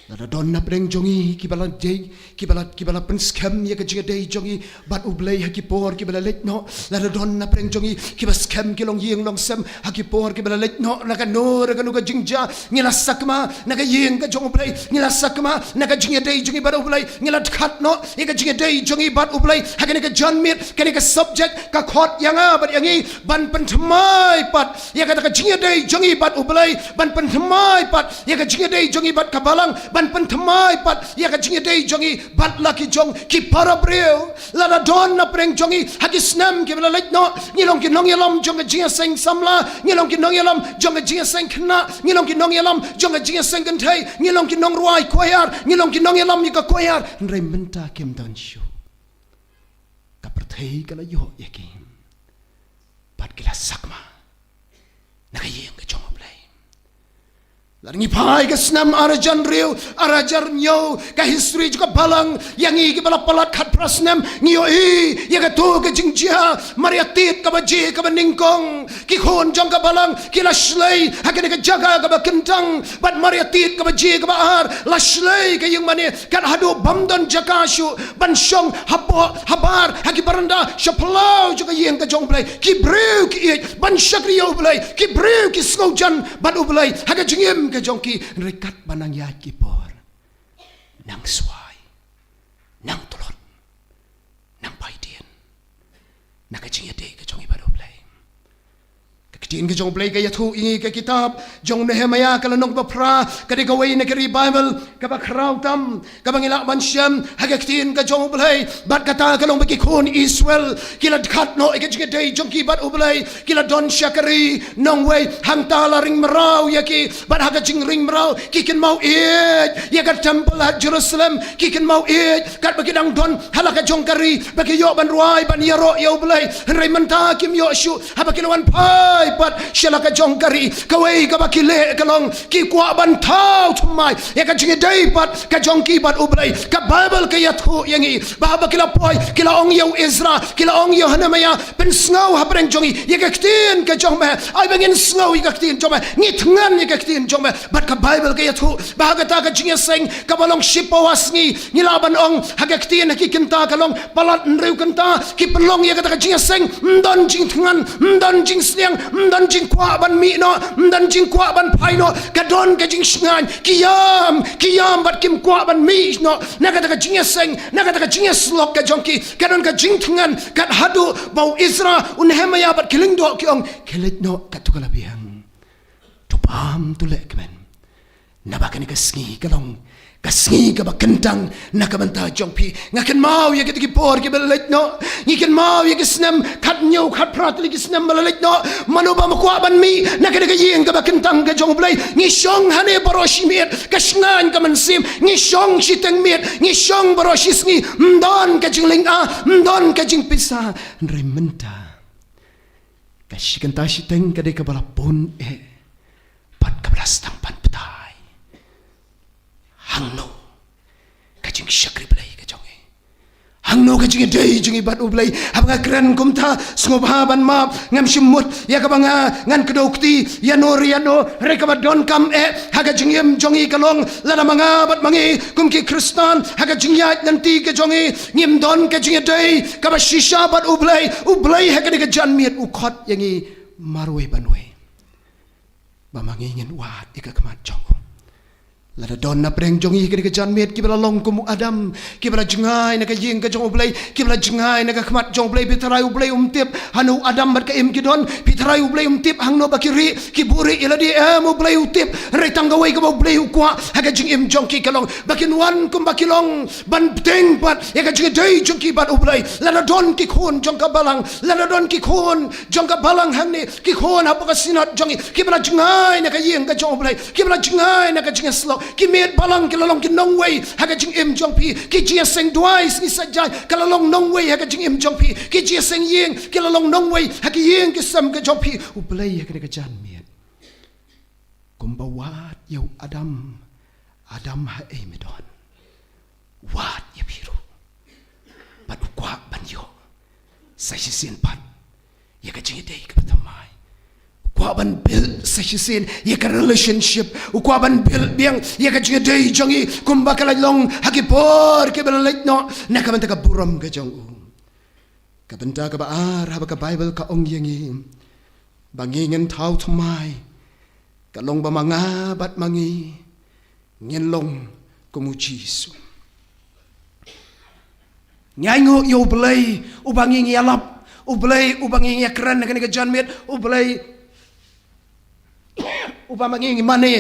lada don na pdeng jong ngi kiba la dei, kiba la, kiba la pynskhem ïa ka jingïadei jong ngi bad U Blei ha ki por kiba la leit noh. Lada don na pdeng jong ngi kiba skhem ki longïing longsem ha ki por kiba la leit noh, na kano na kano ka jingjia, ngi la sakma na ka ïing ka jong U Blei, ngi la sakma na ka jingïadei jong ngi bad U Blei, ngi la dkhat noh ïa ka jingïadei jong ngi bad U Blei. Ha kane ka janmiet, kane ka subject ka khot ïa nga bad ïa ngi ban pynthymmai pat ïa kata ka jingïadei jong ngi bad U Blei, ban pynthymmai pat ïa ka jingïadei jong ngi bad ka Balang, ban pynthymmai pat ïa ka jingïadei jong ngi bad la ki jong ki para briew. Lada don na pdeng jong ngi ha ki snem kiba la leit noh, ngi long ki nongïalam jong ka jingïaseng samla, ngi long ki nongïalam jong ka jingïaseng khynnah, ngi long ki nongïalam jong ka jingïaseng kynthei, ngi long ki nongrwai choir, ngi long ki nongïalam ïa ka choir, hynrei mynta kim don shuh. Ka pyrthei ka la ïoh ïa ki, bad ki la sakma na ka ïing ka jong U Blei. Lada ngi phai ka snem ar hajar hynriew, ar hajar hynñiew, ka history jong ka balang, ïa ngi kiba la palat khatphra snem, ngi ïohi ïa kato ka jingjia, mar ïa tied kaba jia kaba nyngkong, ki khun jong ka balang ki la shlei ha kane ka jaka kaba kyntang, bad mar ïa tied kaba jia kaba ar, la shlei ka ïing mane, kat haduh bym don jaka shuh ban shong hapoh habar ha ki baranda sha phyllaw jong ka ïing ka jong U Blei. Ki briew ki ïeit ban shakri ïa U Blei, ki briew ki sngewjan bad U Blei ha ka jingim ka jong ki. Hynrei katba nang ïaid ki por, nang swai, nang tlot, nang bai dien na ka jingïadei ka jong ngi bad U Blei. Ka ktien ka jong U Blei ka ïathuh ïa ngi, ka kitab jong Nehemiah ka lynnong ba phra, ka dei kawei na ki ri Baibl kaba khraw tam kaba ngi lah ban shem. Ha ka ktien ka jong U Blei, bad kata ka long ba ki khun Israel ki la dkhat noh ïa ka jingïadei jong ki bad U Blei, ki la don sha ka ri nongwei, hangta la ring mraw ïa ki. Bad ha ka jingring mraw ki kynmaw ïeit ïa ka temple ha Jerusalem, ki kynmaw ïeit katba ki dang don ha la ka jong ka ri ba ki ïoh ban rwai ban ïaroh ïa U Blei. Hynrei mynta kim ïoh shuh haba ki la wan phai pat sha la ka jong ka ri. Kawei kaba ki leh ka long ki kwah ban thaw thymmai ïa ka jingïadei pat ka jong ki bad U Blei. Ka Baibl ka ïathuh ïa ngi ba haba ki la poi, ki la ong ïa u Ezra, ki la ong ïa u Nehemiah, pynsngew hapdeng jong ngi ïa ka ktien ka jong me. Ai ba ngin sngew ïa ka ktien jong me, ngi thngan ïa ka ktien jong me. Bad ka Baibl ka ïathuh ba ha kata ka jingïaseng kaba long shiphew sngi, ngi lah ban ong ha ka ktien ha ki kynta ka long palat hynriew kynta, ki pynlong ïa kata ka jingïaseng, ym don jingthngan, ym don jingsliang, ym don jingkwah ban mih noh, ym don jingkwah ban phai noh. Ka don ka jingshngaiñ, ki ïam, ki ïam bad kim kwah ban mih noh na kata ka jingïaseng, na kata ka jingïasyllok ka jong ki. Ka don ka jingthngan kat haduh ba u Ezra, u Nehemiah bad ki lyngdoh ki ong, khie leit noh katto ka la biang. To bam, to leh kmen. Naba kane ka sngi ka long ka sngi kaba kyntang na ka bynta jong phi. Nga kynmaw ïa kita ki por kiba la leit noh. Ngi kynmaw ïa ki snem khathynñiew, khatphra tylli ki snem ba la leit noh. Mano ba ma kwah ban mih na kane ka ïing kaba kyntang ka jong U Blei? Ngi shong hangne baroh shi miet, ka shngaiñ ka mynsiem. Ngi shong shiteng miet, ngi shong baroh shi sngi. Ym don ka jinglynga, ym don ka jingpisa. Hynrei mynta ka shi kynta shiteng ka dei kaba la bun eh bad kaba la sdang ban batai. Hangno ka jingshakri Blei ka jong ngi? Hangno ka jingïadei jong ngi bad U Blei? Haba nga kren kumta, sngewbha ban map, ngam shym mut ïa kaba nga ngan kdew kti ïano re ïano. Hynrei kaba donkam eh ha ka jingim jong ngi ka long, lada ma nga bad ma ngi kum ki Khristan ha ka jingïaid lynti ka jong ngi, ngim don ka jingïadei kaba shisha bad U Blei, U Blei ha kane ka janmiet u khot ïa ngi marwei ban wei ba ma ngi ngin wad ïa ka khmat jong u. Lada don napdeng jong ngi ha kane ka janmiet kiba la long kum u Adam, kiba la jngai na ka ïing ka jong U Blei, kiba la jngai na ka khmat jong U Blei, phi tharai U Blei um tip hano u Adam bad ka Im ki don? Phi tharai U Blei um tip hangno ba ki rieh, ki buhrieh ïa lade? Em, U Blei u tip. Hynrei tang kawei kaba U Blei u kwah ha ka jingim jong ki ka long ba kin wan kumba ki long ban bteng pat ïa ka jingïadei jong ki bad U Blei. Lada don ki khun jong ka balang, lada don ki khun jong ka balang hangne, ki khun hapoh ka synod jong ngi kiba la jngai na ka ïing ka jong U Blei, kiba la jngai na ka jingïasyllok, ki miet balang ki la long ki nongwei ha ka jingim jong phi. Ki jingïaseng duwai sngi Saitjaiñ ka la long nongwei ha ka jingim jong phi. Ki jingïaseng ïing ki la long nongwei ha ki ïing ki sem ka jong phi. U Blei ha kane ka janmiet kumba wad ïa u Adam, Adam, haei me don? Wad ïa phi ruh. Bad u kwah ban ïoh sa shisien pat ïa ka jingïadei kaba thymmai. U kwah ban build sa shisien ïa ka relationship. U kwah ban build biang ïa ka jingïadei jong ngi kumba ka la long ha ki por kiba la leit noh na ka bynta ka burom ka jong u. Ka bynta kaba ar, haba ka Baibl ka ong ïa ngi ba ngi ngin thaw thymmai, ka long ba ma nga bad ma ngi ngin long kum u Jisu. Ngi ainguh ïa U Blei uba ngi ngi ïalap, U Blei uba ngi ngi ïakren ha kane ka janmiet, U Blei uba ma ngi ngi mane.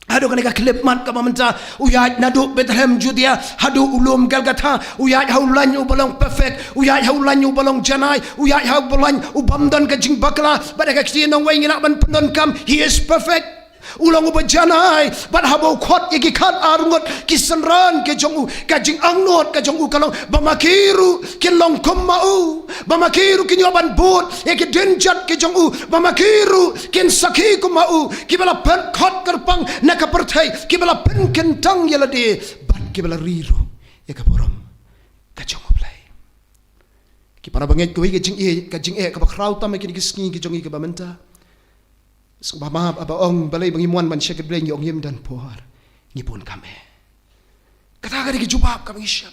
Haduh kane ka khyllipmat kaba mynta, u ïaid naduh Bethlehem Judea haduh u lum Golgotha, u ïaid ha u lain uba long perfect, u ïaid ha u lain uba long janai, u ïaid ha u lain ubym don ka jingbakla. Bad ha ka ktien nongwei ngi lah ban pyndonkam, he is perfect. U long uba janai, bad haba u khot ïa ki khatar ngut ki synran ka jong u, ka jingangnud ka jong u ka long ba ma ki ruh kin long kum ma u, ba ma ki ruh kin ïoh ban bud ïa ki dienjat ki jong u, ba ma ki ruh kin sakhi kum ma u, kiba la pynkhot kyrpang Hei, kiba la pynkyntang ïa lade bad kiba la ri ruh ïa ka burom ka jong U Blei. Ki para bangeit, kawei ka jingeh, ka jingeh kaba khraw tam ha kine ki sngi ki jong ngi kaba mynta. Sngewbha map haba ong balei ba ngim wan ban shakri Blei, ngi ong ngim don por, ngi bun kam eh. Kata ka dei ka jubab kaba ngi shem.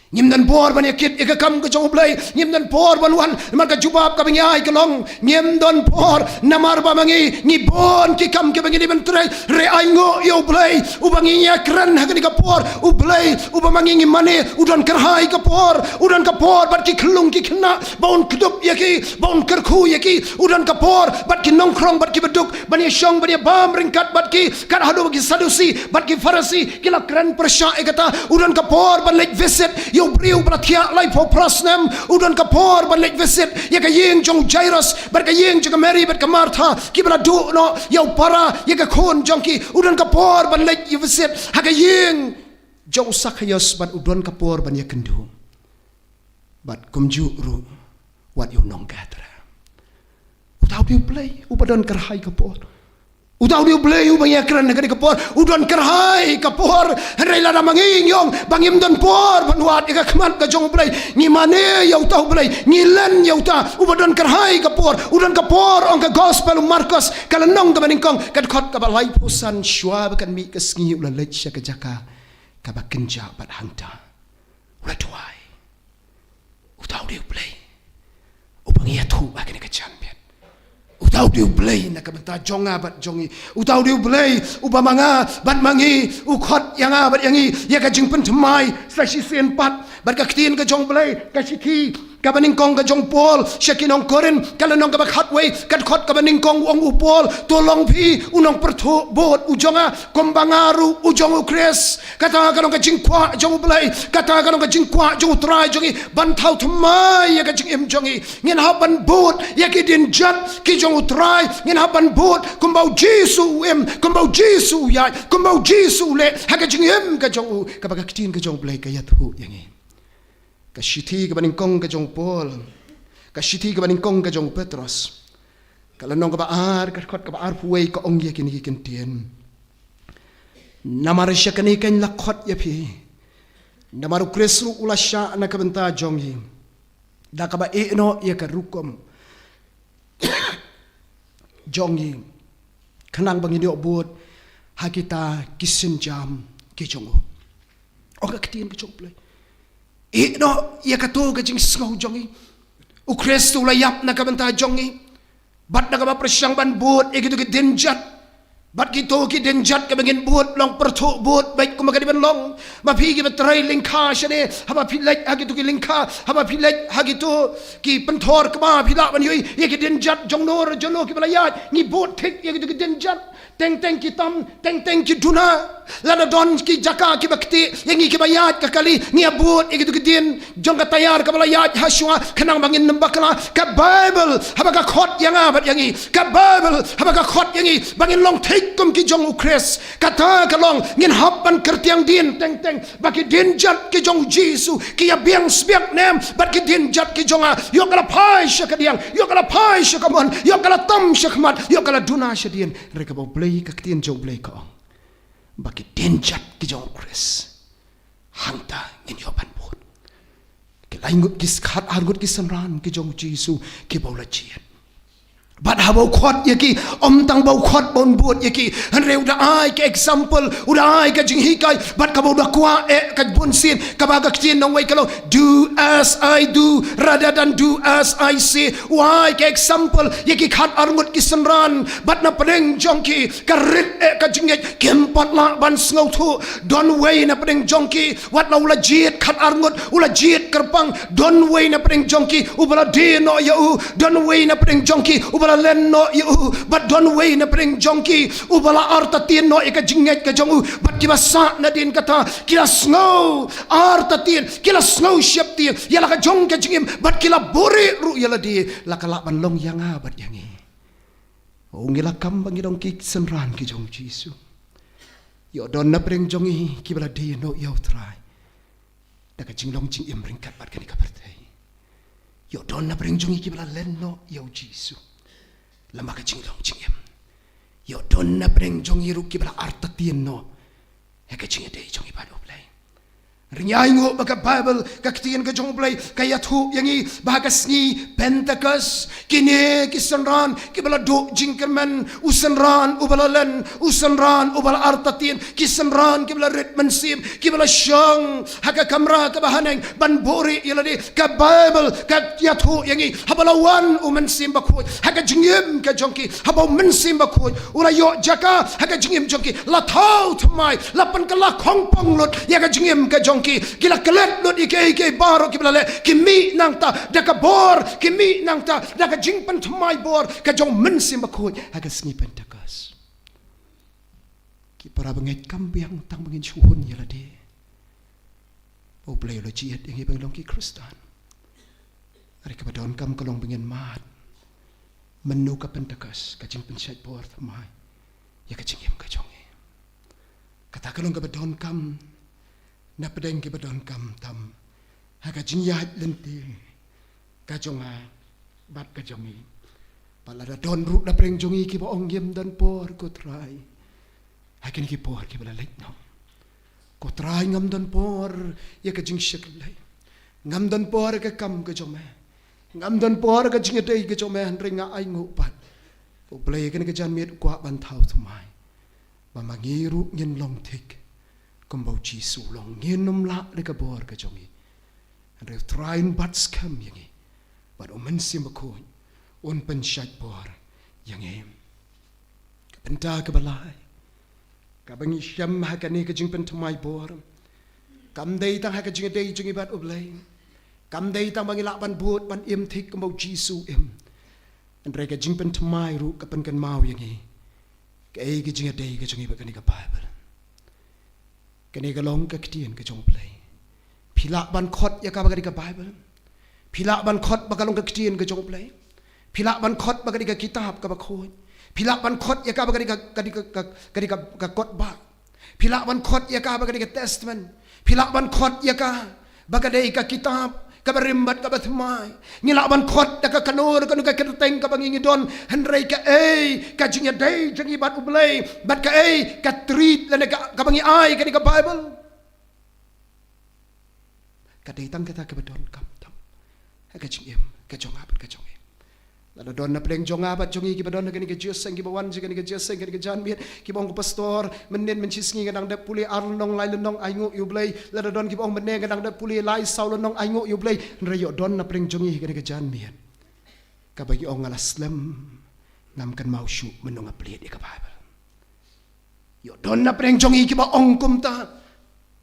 Ngim don por ban ïa kit ïa ka kam ka jong U Blei, ngim don por ban wan. Namar ka jubab kaba ngi ai ka long, ngim don por namar ba ma ngi ngi bun ki kam kiba ngi dei ban trei. Re ai nguh ïa U Blei uba ngi ïakren ha kane ka por. U Blei uba ma ngi ngi mane, u don kyrhai ka por, u don ka por bad ki khyllung ki khynnah ba un kdup ïa ki, ba un kyrkhu ïa ki. U don ka por bad ki nongkhrong bad ki baduk ban ïashong ban ïabam ryngkat bad ki, kat haduh ba ki Sadusi bad ki Pharisi ki la kren pyrshah ïa kata. U don ka por ban leit visit ïa u briew ba la thiah laiphew phra snem. U don ka por ban leit visit ïa ka ïing jong u Jairus bad ka ïing jong ka Mary bad ka Martha, kiba la duh noh ïa u para, ïa ka khun jong ki. U don ka por ban leit ïa visit ha ka ïing jong u Sakhaios bad u don ka por ban ïakynduh bad kumjuh ruh wat ïa u nongkynrad. Uta u dei U Blei uba don kyrhai ka por. Uta u dei U Blei uba ngi ïakren ha kane ka por, u don kyrhai ka por. Hynrei lada ma ngi ngi ong ba ngim don por ban wad ïa ka khmat ka jong U Blei, ngi mane ïa uta U Blei, ngi len ïa uta uba don kyrhai ka por. U don ka por, ong ka gospel u Markos, ka lynnong kaba nyngkong, ka dkhot kaba laiphew san, shuwa ba kan mih ka sngi u la leit sha ka jaka kaba kynjah bad hangta u la duwai. Uta u dei U Blei uba ngi ïathuh ha kane ka janmiet. Uta u dei U Blei na ka bynta jong nga bad jong ngi. Uta u dei U Blei uba ma nga bad ma ngi u khot ïa nga bad ïa ngi ïa ka jingpynthymmai sa shisien pat. Bad ka ktien ka jong U Blei, ka shithi kaba nyngkong ka jong u Paul sha ki nong Korinth, ka lynnong kaba khatwei, ka dkhot kaba nyngkong, u ong u Paul, to long phi u nongpyrthuh bud u jong nga, kumba nga ruh u jong U Khrist. Kata ka long ka jingkwah jong U Blei, kata ka long ka jingkwah jong U Trai jong ngi, ban thaw thymmai ïa ka jingim jong ngi. Ngin hap ban bud ïa ki dienjat ki jong U Trai, ngin hap ban bud kumba U Jisu u im, kumba U Jisu u ïaid, kumba U Jisu u leh ha ka jingim ka jong u, kaba ka ktien ka jong U Blei ka ïathuh ïa ngi. Ka shithi kaba nyngkong ka jong u Paul, ka shithi kaba nyngkong ka jong u Petros, ka lynnong kaba ar, ka dkhot kaba arphew wei, ka ong ïa kine ki kyntien: Namar sha kane keiñ la khot ïa phi, namar U Khrist ruh u la shah na ka bynta jong ngi, da kaba ïeh noh ïa ka rukom jong ngi, khnang ba ngin ïoh bud ha kita ki sienjam ki jong u. Ong ka ktien ka jong U Blei, ïeh noh ïa kato ka jingsngew jong ngi. U Khrist u la ïap na ka bynta jong ngi, bad da kaba pyrshang ban bud ïa kito ki dienjat. Bad kito ki dienjat kaba ngin bud long pyrthuh bud beit kumba ka dei ban long. Ma phi kiba trei lyngkha shane, haba phi leit ha kito ki lyngkha, haba phi leit ha kito ki pynthor kba, phi lah ban ïohi ïa ki dienjat jong no re jong no kiba la ïaid. Ngi bud thik ïa kito ki dienjat. Teng teng ki tam, teng teng ki duna. Lada don ki jaka kiba ktieh ïa ngi kiba ïaid ka kali, ngi ïa bud ïa kito ki dien jong ka taiar kaba la ïaid ha shuwa, khnang ba ngin ym bakla. Ka Baibl haba ka khot ïa nga bad ïa ngi, ka Baibl haba ka khot ïa ngi ba ngin long thik kum ki jong U Khrist, kata ka long ngin hap ban kyrtiang dien teng teng ba ki dienjat ki jong U Jisu ki ïa biang sbiak nem bad ki dienjat ki jong nga. Ïoh ka la phai sha kadiang, ïoh ka la phai sha kamon, ïoh ka la tam sha khmat, ïoh ka la duna shadien. Hynrei kaba U Blei, ka ktien jong U Blei ka ong ba ki dienjat ki jong U Khrist, hangta ngin ïoh ban bud. Ki lai ngut ki s-, khat ar ngut ki synran ki jong U Jisu kiba u la jied. Bad haba u khot ïa ki, ym tang ba u khot ba un bud ïa ki, hynrei u da ai ka example, u da ai ka jinghikai, bad kaba u da kwah eh ka bunsien, kaba ka ktien nongwei ka long, "Do as I do rather than do as I say." U ai ka example ïa ki khat ar ngut ki synran, bad na pdeng jong ki ka rit eh ka jingngeit, kim pat lah ban sngewthuh. Don uwei na pdeng jong ki, wat la u la jied khat ar ngut, u la jied kyrpang, don uwei na pdeng jong ki uba la die noh ïa u, don uwei na pdeng jong ki uba la len noh ïa u, bad don uwei na pdeng jong ki uba la artatien noh ïa ka jingngeit ka jong u. Bad kiba sah nadien kata ki la sngew artatien, ki la sngew sheptieng ïa la ka jong ka jingim, bad ki la buhrieh ruh ïa lade, la ka lah ban long ïa nga bad ïa ngi. O, ngi la kam ba ngi long ki synran ki jong U Jisu. Ïoh don na pdeng jong ngi kiba la die noh ïa U Trai da ka jinglong jingim ryngkat bad kane ka pyrthei. Ïoh don na pdeng jong ngi kiba la len noh ïa U Jisu lem bad ka jinglong jingim. Ïoh don na pdeng jong ngi ruh kiba la artatien noh ïa ka jingïadei jong ngi bad U Blei. Hynrei ngi ainguh ba ka Baibl, ka ktien ka jong U Blei, ka ïathuh ïa ngi ba ha ka sngi Pentekost, kine ki synran kiba la duh jingkyrmen, u synran uba la len, u synran uba la artatien, ki synran kiba la rit mynsiem, kiba la shong ha ka kamra kaba haneng ban buhrieh ïa lade. Ka Baibl ka ïathuh ïa ngi, haba la wan u Mynsiem Bakhuid ha ka jingim ka jong ki, haba u Mynsiem Bakhuid u la ïoh jaka ha ka jingim jong ki, la thaw thymmai, la pynkylla khongpong lut ïa ka jingim ka jong ki. Ki la klet lut ïa kiei kiei baroh kiba la leh, ki mih nangta da ka bor, ki mih nangta da ka jingpynthymmai bor ka jong u Mynsiem Bakhuid ha ka sngi Pentekost. Ki para bangeit, kam biang tang ba ngin shu hun ïa lade ba U Blei u la jied ïa ngi ban long ki Khristan. Hynrei kaba donkam ka long ba ngin mad mynno ka Pentekost, ka jingpynshait bor thymmai ïa ka jingim ka jong ngi. Kata ka long kaba donkam na pdeng kiba donkam tam ha ka jingïaid lynti ka jong nga bad ka jong ngi. Bad lada don ruh na pdeng jong ngi kiba ong, ngim don por ko Trai ha kine ki por kiba la leit noh. Ko Trai, ngam don por ïa ka jingshakri lei, ngam don por ïa ka kam ka jong me, ngam don por ïa ka jingïadei ka jong me. Hynrei nga ainguh pat ba U Blei ha kane ka janmiet u kwah ban thaw thymmai ba ma ngi ruh ngin long thik kumba U Jisu u long. Ngin ym lah da ka bor ka jong ngi, hynrei U Trai un bat skhem ïa ngi bad u Mynsiem Bakhuid un pynshait bor ïa ngi. Ka bynta kaba lai kaba ngi shem ha kane ka jingpynthymmai bor, kam dei tang ha ka jingïadei jong ngi bad U Blei, kam dei tang ba ngi lah ban bud ban im thik kumba U Jisu u im. Hynrei ka jingpynthymmai ruh ka pynkynmaw ïa ngi kaei ka jingïadei ka jong ngi bad kane ka Baibl. Kane ka long ka ktien ka jong U Blei. Phi lah ban khot ïa ka ba ka dei ka Baibl. Phi lah ban khot ba ka long ka ktien ka jong U Blei. Phi lah ban khot ba ka dei ka kitab kaba khuid. Phi lah ban khot ïa ka ba ka dei ka, ka dei ka, ka, ka dei ka, ka kot ba. Phi lah ban khot ïa ka ba ka dei ka Testament. Phi lah ban khot ïa ka ba ka dei ka kitab kaba rim bad kaba thymmai. Ngi lah ban khot da ka kano kano ka kyrteng kaba ngi ngi don, hynrei kaei ka jingïadei jong ngi bad U Blei, bad kaei ka treat lane ka, kaba ngi ai kane ka Baibl, ka dei tang kata kaba donkam tam ha ka jingim ka jong nga bad ka jong ngi. Lada don na pdeng jong nga bad jong ngi kiba don ha kane ka jingïaseng, kiba wan sha kane ka jingïaseng kane ka janmiet, kiba ong, ko Pastor, mynnin mynshisngi nga dang dep pule ar lynnong lai lynnong, ainguh ïa U Blei. Lada don kiba ong, mynne nga dang dep pule lai saw lynnong, ainguh ïa U Blei. Hynrei ïoh don na pdeng jong ngi ha kane ka janmiet kaba ki ong, nga la slem, ngam kynmaw shuh mynno nga plie ïa ka Baibl. Ïoh don na pdeng jong ngi kiba ong kumta.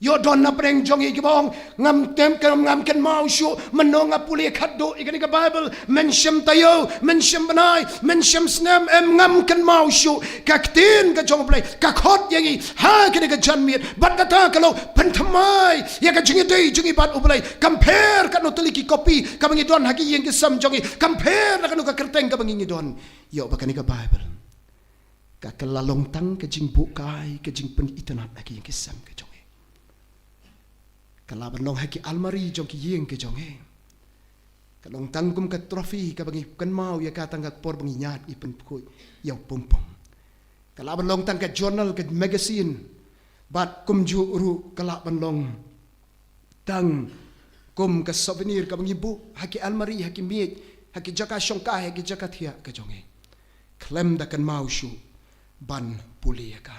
Ïoh don na pdeng jong ngi kiba ong, ngam tem, ngam, ngam kynmaw shuh mynno nga pule khatduh ïa kane ka Baibl, mynshem taïew, mynshem bnai, mynshem snem, em, ngam kynmaw shuh. Ka ktien ka jong U Blei ka khot ïa ngi ha kane ka janmiet, bad kata ka long pynthymmai ïa ka jingïadei jong ngi bad U Blei. Kam pher katno tylli ki kopi kaba ngi don ha ki ïing ki sem jong ngi, kam pher da kano ka kyrteng kaba ngi ngi don, ïoh ba kane ka Baibl ka, ka la long tang ka jingbuhkai, ka jingpynitynnad ha ki ïing ki sem ka jong ngi. Ka lah ban long ha ki almari jong ki ïing ki jong ngi. Ka long tang kum ka trophy kaba ngi kynmaw ïa ka tang ka por ba ngi ñiad, ngi pynphuid ïa u pung pung. Ka lah ban long tang ka journal, ka magazine. Bad kumjuh ruh ka lah ban long tang kum ka souvenir kaba ngi buh ha ki almari, ha ki miej, ha ki jaka shongkai, ha ki jaka thiah ka jong ngi, khlem da kynmaw shuh ban pule ïa ka.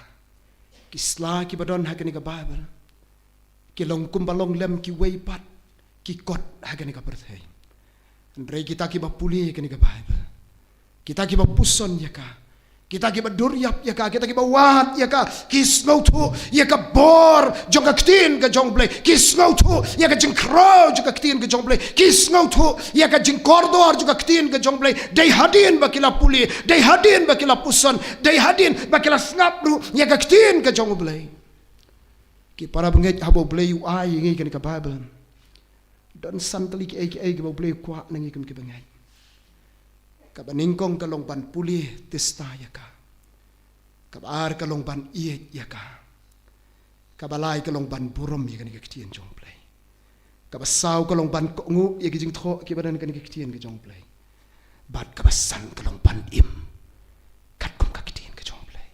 Ki sla kiba don ha kane ka Baibl ki long kumba long lem kiwei pat ki kot ha kane ka pyrthei. Hynrei kita kiba pule ïa kane ka Baibl, kita kiba puson ïa ka, kita kiba dur ïap ïa ka, kita kiba wad ïa ka, ki sngewthuh ïa ka bor jong ka ktien ka jong U Blei, ki sngewthuh ïa ka jingkhraw jong ka ktien ka jong U Blei, ki sngewthuh ïa ka jingkordor jong ka ktien ka jong U Blei. Dei hadien ba ki la pule, dei hadien ba ki la puson, dei hadien ba ki la sngap ruh ïa ka ktien ka jong U Blei. Ki para bangeit, haba U Blei u ai ïa ngi kane ka Baibl, don san tylli kiei kiei kiba U Blei u kwah na ngi kum ki bangeit. Kaba nyngkong ka long ban pule tista ïa ka. Kaba ar ka long ban ïeit ïa ka. Kaba lai ka long ban burom ïa kane ka ktien jong U Blei. Kaba saw ka long ban kohnguh ïa ki jingthoh kiba don ha kane ka ktien ka jong U Blei. Bad kaba san ka long ban im katkum ka ktien ka jong U Blei.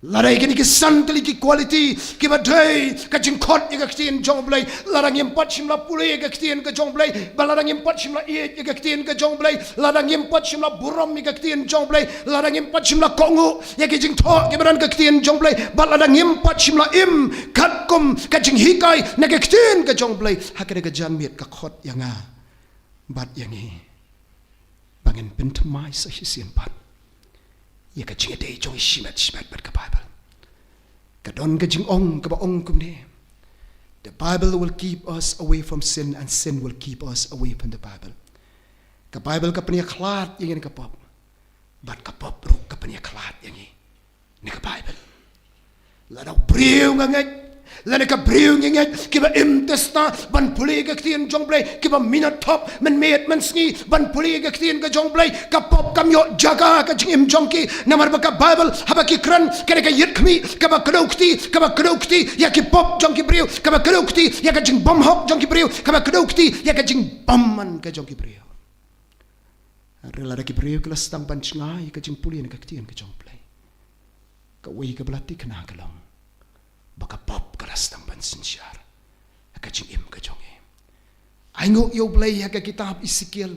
Lada ïa kine ki san tylli ki quality kiba dei ka jingkhot ïa ka ktien jong U Blei, lada ngim pat shym la pule ïa ka ktien ka jong U Blei, ba lada ngim pat shym la ïeit ïa ka ktien ka jong U Blei, lada ngim pat shym la burom ïa ka ktien jong U Blei, lada ngim pat shym la kohnguh ïa ki jingthoh kiba don ha ka ktien jong U Blei, ba lada ngim pat shym la im katkum ka jinghikai na ka ktien ka jong U Blei, ha kane ka janmiet ka khot ïa nga bad ïa ngi ba ngin pynthymmai sa shisien pat ïa ka jingïadei jong ngi shimet shimet bad ka Bible. Ka don ka jingong kaba ong kumne: The Bible will keep us away from sin, and sin will keep us away from the Bible. Ka Bible ka pynïakhlad ïa ngi na ka pop, bad ka pop ruh ka pynïakhlad ïa ngi na ka Bible. Lada u briew nga ngeit, lada ka briew nga ngeit, kiba im testa ban pule ka ktien jong U Blei, kiba minot thop mynmiet mynsngi ban pule ka ktien ka jong U Blei, ka pop kam ïoh jaka ha ka jingim jong ki. Namar ba ka Bible, haba ki kren, ka dei ka ïit khmih kaba kdew kti, kaba kdew kti ïa ki pop jong ki briew, kaba kdew kti ïa ka jingbymhok jong ki briew, kaba kdew kti ïa ka jingbymman ka jong ki briew. Hynrei lada ki briew ki la sdang ban jngai ïa ka jingpule na ka ktien ka jong U Blei, kawei kaba la thikna ka long ba ka pop ka la sdang ban synshar ha ka jingim ka jong ngi. Ai nguh ïa U Blei ha ka kitab Esekiel,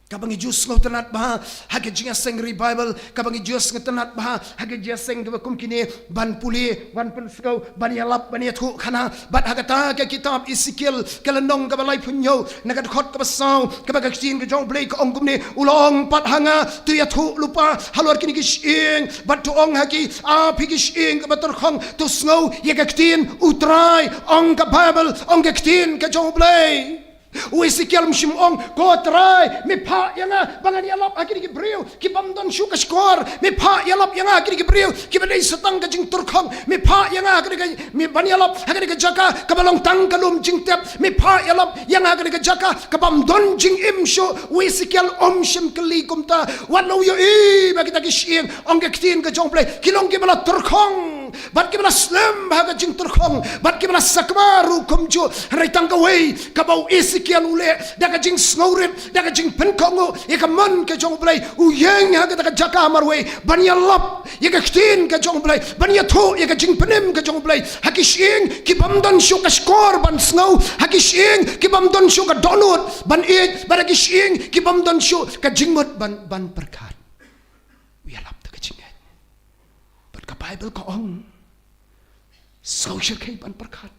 kaba ngi ju sngewtynnad bha ha ka jingïaseng revival, kaba ngi ju sngewtynnad bha ha ka jingïaseng kaba kum kine, ban pule, ban pynsngew, ban ïalap, ban ïathuhkhana. Bad ha kata ka kitab Esekiel, ka lynnong kaba laiphew hynñiew, na ka dkhot kaba saw, kaba ka ktien ka jong U Blei ka ong kumne: U la ong pat ha nga, to ïathuh lypa halor kine ki shyieng, bad to ong ha ki: A phi ki shyieng kiba tyrkhong, to sngew ïa ka ktien U Trai. Ong ka Bible, ong ka ktien ka jong U Blei. U Esekiel um shym ong: Ko Trai, me phah ïa nga ba ngan ïalap ha kine ki briew ki bym don shuh ka shkor. Me phah ïalap ïa nga ha kine ki briew kiba dei sa tang ka jingtyrkhong. Me phah ïa nga ha kane ka, me ban ïalap ha kane ka jaka kaba long tang ka lum jingtep. Me phah ïalap ïa nga ha kane ka jaka ka bym don jingim shuh. U Esekiel um shym kylli kumta. Wat la u ïohi ba kita ki shyieng, ong ka ktien ka jong U Blei, ki long kiba la tyrkhong, bad kiba la slem ha ka jingtyrkhong, bad kiba la sakma ruh kumjuh. Hynrei tang kawei kaba u Esekiel u leh, da ka jingsngewrit, da ka jingpynkohnguh ïa ka mon ka jong U Blei, u ïeng ha kata ka jaka marwei ban ïalap ïa ka ktien ka jong U Blei, ban ïathuh ïa ka jingpynim ka jong U Blei ha ki shyieng ki bym don shuh ka shkor ban sngew, ha ki shyieng ki bym don shuh ka dohnud ban ïeit, bad ha ki shyieng ki bym don shuh ka jingmut ban, ban pyrkhat. U ïalap da ka jingngeit. Bad ka Bible ka ong, sngew shyrkhei ban pyrkhat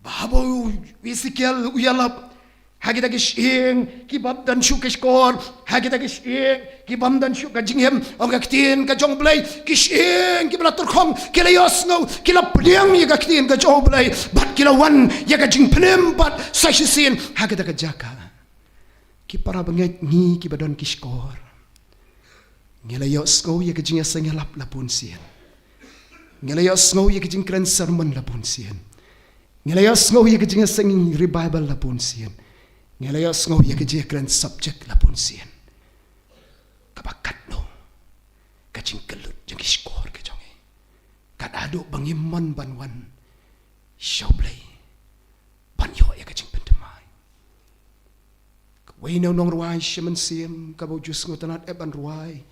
ba haba u Esekiel u ïalap ha kita ki shyieng ki bym don shuh ka shkor, ha kita ki shyieng ki bym don shuh ka jingim, ong ka ktien ka jong U Blei, ki shyieng kiba la tyrkhong ki la ïohsngew, ki la pdiang ïa ka ktien ka jong U Blei, bad ki la wan ïa ka jingpynim pat sa shisien ha kata ka jaka. Ki para bangeit, ngi kiba don ki shkor, ngi la ïohsngew ïa ka jingïaseng ïalap la bun sien. Ngi la ïohsngew ïa ka jingkren sermon la bun sien. Ngi la ïohsngew ïa ka jingïaseng revival la bun sien. Ngi la ïohsngew ïa ka jingkren subject la bun sien. Kaba katno ka jingkyllut jong ki shkor ka jong ngi, kat haduh ba ngim mon ban wan sha U Blei ban ïoh ïa ka jingpynthymmai. Kawei na u nongrwai shi mynsiem kaba u ju sngewtynnad eh ban rwai.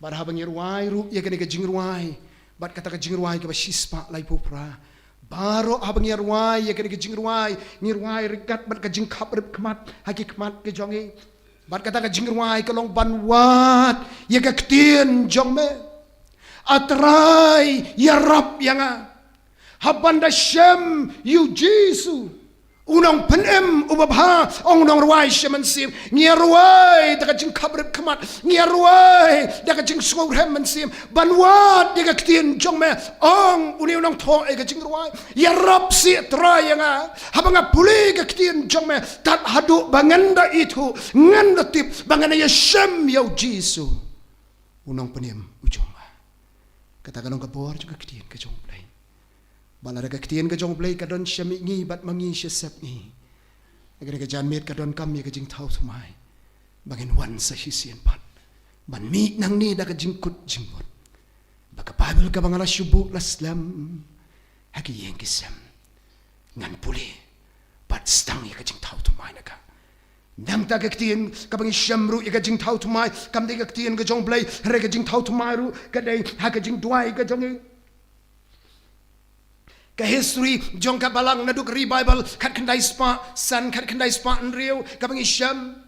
Bad haba ngi rwai ruh ïa kane ka jingrwai, bad kata ka jingrwai kaba shispah laiphew phra, baroh haba ngi rwai ïa kane ka jingrwai, ngi rwai ryngkat bad ka jingkhap rip khmat ha ki khmat ka jong ngi. Bad kata ka jingrwai ka long ban wad ïa ka ktien jong me: A Trai, ïarap ïa nga. Hap ban da shem ïa u Jisu, u Nongpynim uba bha. Ong u nongrwai shi mynsiem, ngi rwai da ka jingkhap rip khmat, ngi rwai da ka jingsngewrhem mynsiem ban wad ïa ka ktien jong me. Ong une u nongthoh ïa ka jingrwai: Ïarap seh Trai ïa nga, haba nga pule ka ktien jong me, tad haduh ba ngan da ithuh, ngan da tip ba ngan ïashem ïa u Jisu, u Nongpynim u jong nga. Kata ka long ka bor jong ka ktien ka jong U Blei. Ba lada ka ktien ka jong U Blei ka don sha mihngi bad ma ngi sha sepngi, ha kane ka janmiet ka donkam ïa ka jingthaw thymmai ba ngin wan sa shisien pat ban mih nangne da ka jingkut jingmut, ba ka Bible kaba nga la shu buh la slem ha ki ïing ki sem, ngan pule bad sdang ïa ka jingthaw thymmai na ka. Nangta ka ktien kaba ngi shem ruh ïa ka jingthaw thymmai kam dei ka ktien ka jong U Blei, hynrei ka jingthaw thymmai ruh ka dei ha ka jingduwai ka jong ngi. Ka history jong ka balang naduh ka revival khatkhyndai spah san khatkhyndai spah hynriew kaba ngi shem.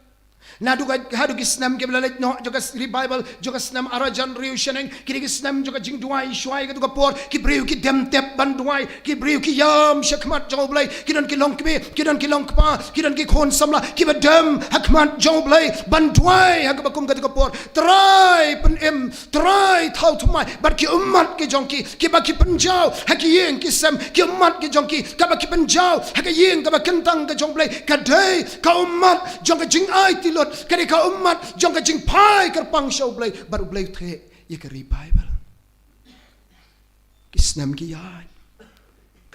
Naduh ka, haduh ki snem kiba la leit noh jong ka revival jong ka snem arhajar hynriew shaneng, kine ki snem jong ka jingduwai shuwa ïa kato ka por, ki briew ki dem tep ban duwai, ki briew ki ïam shakhmat jong U Blei, ki don ki longkmie, ki don ki longkpa, ki don ki khun samla kiba dem hakhmat jong U Blei ban duwai ha kaba kum kato ka por. Trai pynim, Trai thaw thymmai bad ki ummat ki jong ki, kiba ki pynjaw ha ki ïing ki sem, ki ummat ki jong ki, kaba ki pynjaw ha ka ïing kaba kyntang ka jong U Blei, ka dei ka ummat jong ka jingaiti lut, ka dei ka ummat jong ka jingphai kyrpang sha U Blei, bad U Blei u theh ïa ka revival. Ki snem ki ïaid.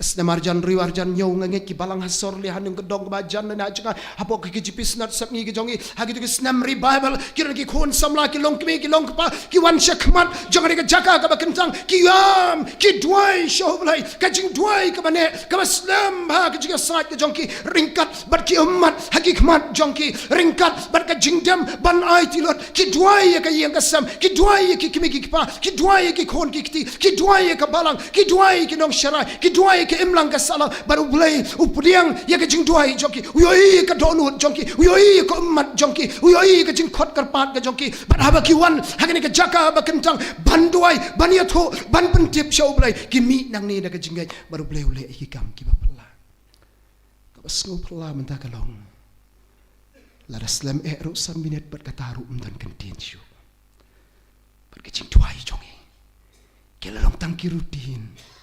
Ka snem arhajar hynriew arhajar hynñiew nga ngeit ki balang ha Sorli, ha Nongkyndong kaba jan na jaka, hapoh ka K J P Synod Sepngi ka jong ngi, ha kito ki snem revival, ki don ki khun samla, ki longkmie, ki longkpa, ki wan shakhmat jong kane ka jaka kaba kyntang, ki ïam, ki duwai sha U Blei, ka jingduwai kaba neh, kaba slem ha ka jingïasaid ka jong ki, ryngkat bad ki ummat ha ki khmat jong ki, ryngkat bad ka jingdem ban aiti lut, ki duwai ïa ka ïing ka sem, ki duwai ïa ki kmie ki kpa, ki duwai ïa ki khun ki kti, ki duwai ïa ka balang, ki duwai ïa ki nongsharai, ki duwai ïa ka imlang ka sahlang, bad U Blei u pdiang ïa ka jingduwai jong ki, u ïohi ïa ka dohnud jong ki, u ïohi ïa ka ummat jong ki, u ïohi ïa ka jingkhot kyrpad ka jong ki, bad haba ki wan ha kane ka jaka ba kyntang ban duwai, ban ïathuh, ban pyntip sha U Blei, ki mih nangne da ka jingngeit, bad U Blei u leh ïa ki kam kiba phylla. Kaba sngewphylla mynta ka long, lada slem eh ruh san minit bad kata ruh ym don kyntien shuh. Bad ka jingduwai jong ngi ki la long tang ki routine.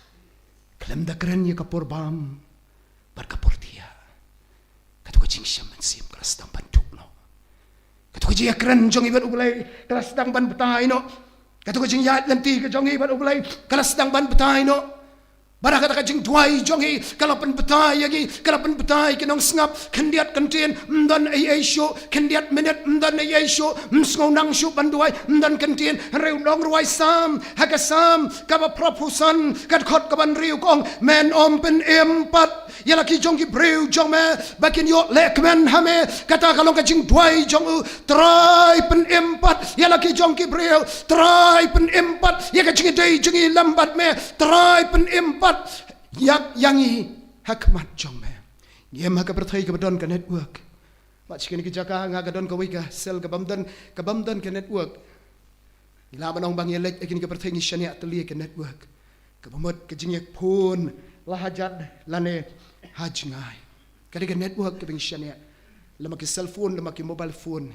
Khlem da kren ïa ka por bam bad ka por thiah, kato ka jingshem mynsiem ka la sdang ban duh noh. Kato ka jingïakren jong ngi bad U Blei ka la sdang ban batai noh. Kato ka jingïaid lynti ka jong ngi bad U Blei ka la sdang ban batai noh. Bad ha kata ka jingduwai jong ngi ka la pynbatai ïa ngi, ka la pynbatai ki nongsngap, khyndiat kyntien ym don ei ei shuh, khyndiat minit ym don ei ei shuh, ym sngew nang shuh ban duwai, ym don kyntien, hynrei u nongrwai Salm ha ka Salm kaba phra phew san, ka dkhot kaba hynriew ka ong, men ym pynim pat ïa la ki jong ki briew jong me ba kin ïoh lehkmen ha me. Kata ka long ka jingduwai jong u, Trai pynim pat ïa la ki jong ki briew, Trai pynim pat ïa ka jingïadei jong ngi lem bad me, Trai pynim pat ïa, ïa ngi ha khmat jong me. Ngi im ha ka pyrthei kaba don ka network. Bad sha kine ki jaka nga ka don kawei ka cell kabym don, kabym don ka network. Ngi lah ban ong ba ngi leit ha kine ki pyrthei ngi shaniah tylli ka network. Kaba mut ka jingïaphone la ha jad lane ha jngai. Ka dei ka network kaba ngi shaniah. Lem bad ki cell phone, lem bad ki mobile phone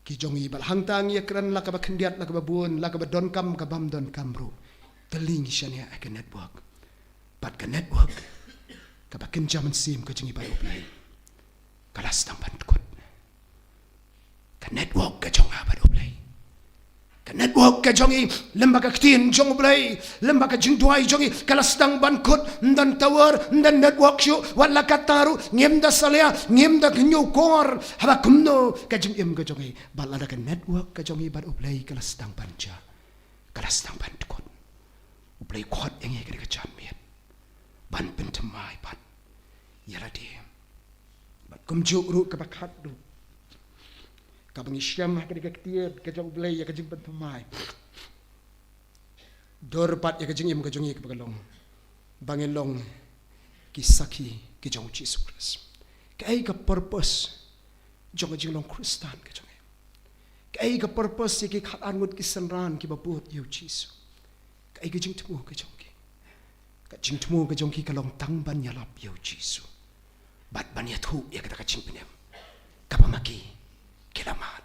ki jong ngi, bad hangta ngi ïakren la kaba khyndiat, la kaba bun, la kaba donkam, kabym donkam ruh. Tylli ngi shaniah ha ka network. Bad ka network kaba kynja mynsiem ka jong ngi bad U Blei ka la sdang ban kut. Ka network ka jong nga bad U Blei, ka network ka jong ngi lem bad ka ktien jong U Blei, lem bad ka jingduwai jong ngi ka la sdang ban kut. Ym don tower, ym don network shuh, wat la katta ruh ngim da salia, ngim da kynñiewkor. Haba kumno ka jingim ka jong ngi? Bad lada ka network ka jong ngi bad U Blei ka la sdang ban jah, ka la sdang ban kut, U Blei u khot ïa ngi ha kane ka janmiet ban pynthymmai pat ïa lade. Bad kumjuh ruh kaba khatduh kaba ngi shem ha kane ka ktien ka jong U Blei ïa ka jingpynthymmai, dur pat ïa ka jingim ka jong ngi kaba ka long ba ngin long ki sakhi ki jong U Jisu Khrist. Kaei ka purpose jong ka jinglong Khristan ka jong ngi? Kaei ka purpose ïa ki khatar ngut ki synran kiba bud ïa U Jisu? Kaei ka jingthmu ka jong ki? Ka jingthmu ka jong ki ka long tang ban ïalap ïa U Jisu bad ban ïathuh ïa kata ka jingpynim kaba ma ki ki la mad.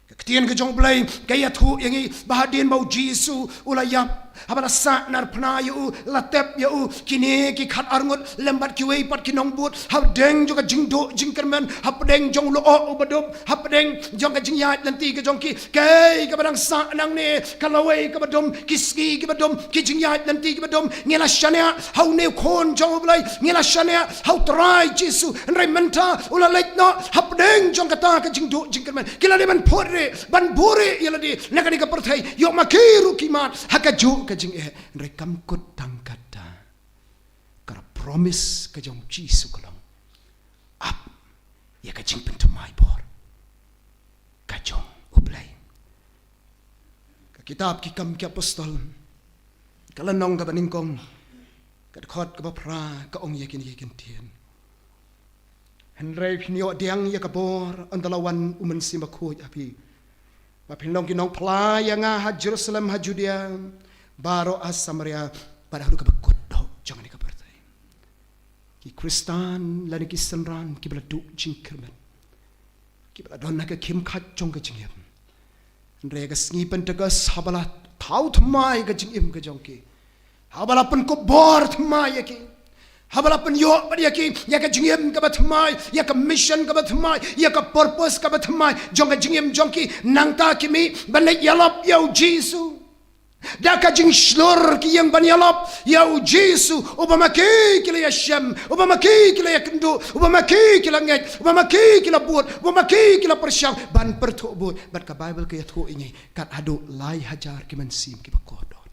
Ka ktien ka jong U Blei ka ïathuh ïa ngi ba hadien ba U Jisu u la ïap, haba la sahnarphna ïa u, la tep ïa u, kine ki khatar ngut lem bad kiwei pat ki nongbud, hapdeng jong ka jingduh jingkyrmen, hapdeng jong u lyoh uba dum, hapdeng jong ka jingïaid lynti ka jong ki, kaei kaba dang sah nangne? Ka lawei kaba dum, ki sngi kiba dum, ki jingïaid lynti kiba dum. Ngi la shaniah ha une u Khun jong U Blei, ngi la shaniah ha U Trai Jisu, hynrei mynta u la leit noh. Hapdeng jong kata ka jingduh jingkyrmen ki la dei ban phut rieh, ban buhrieh ïa lade na kane ka pyrthei, ïoh ma ki ruh ki mad ha kajuh ka jingeh. Hynrei kam kut tang katta. Ka promise ka jong U Jisu ka long, ap, ïa ka jingpynthymmai bor ka jong U Blei. Ka kitab Ki Kam ki Apostol, ka lynnong kaba nyngkong, ka dkhot kaba phra, ka ong ïa kine ki kyntien: Hynrei phin ïoh pdiang ïa ka bor ynda la wan U Mynsiem Bakhuid ha phi, ba phin long ki nongphla ïa nga ha Jerusalem, ha Judia, baroh ha Samaria, bad haduh kaba kut doh jong kane ka pyrthei. Ki Khristan lane ki synran kiba la duh jingkyrmen, kiba la don ha ka khim khat jong ka jingim, hynrei ka sngi Pentekost, haba la thaw thymmai ka jingim ka jong ki, haba la pynkup bor thymmai ïa ki, haba la pynïoh pat ïa ki ïa ka jingim kaba thymmai, ïa ka mission kaba thymmai, ïa ka purpose kaba thymmai jong ka jingim jong ki, nangta ki mih ban leit ïalap ïa U Jisu. Da ka jingshlur ki ïeng ban ïalap ïa U Jisu, uba ma ki ki la ïashem, uba ma ki ki la ïakynduh, uba ma ki ki la ngeit, uba ma ki ki la bud, uba ma ki ki la pyrshang ban pyrthuh bud. Bad ka Baibl ka ïathuh ïa ngi, kat haduh lai hajar ki mynsiem kiba kordor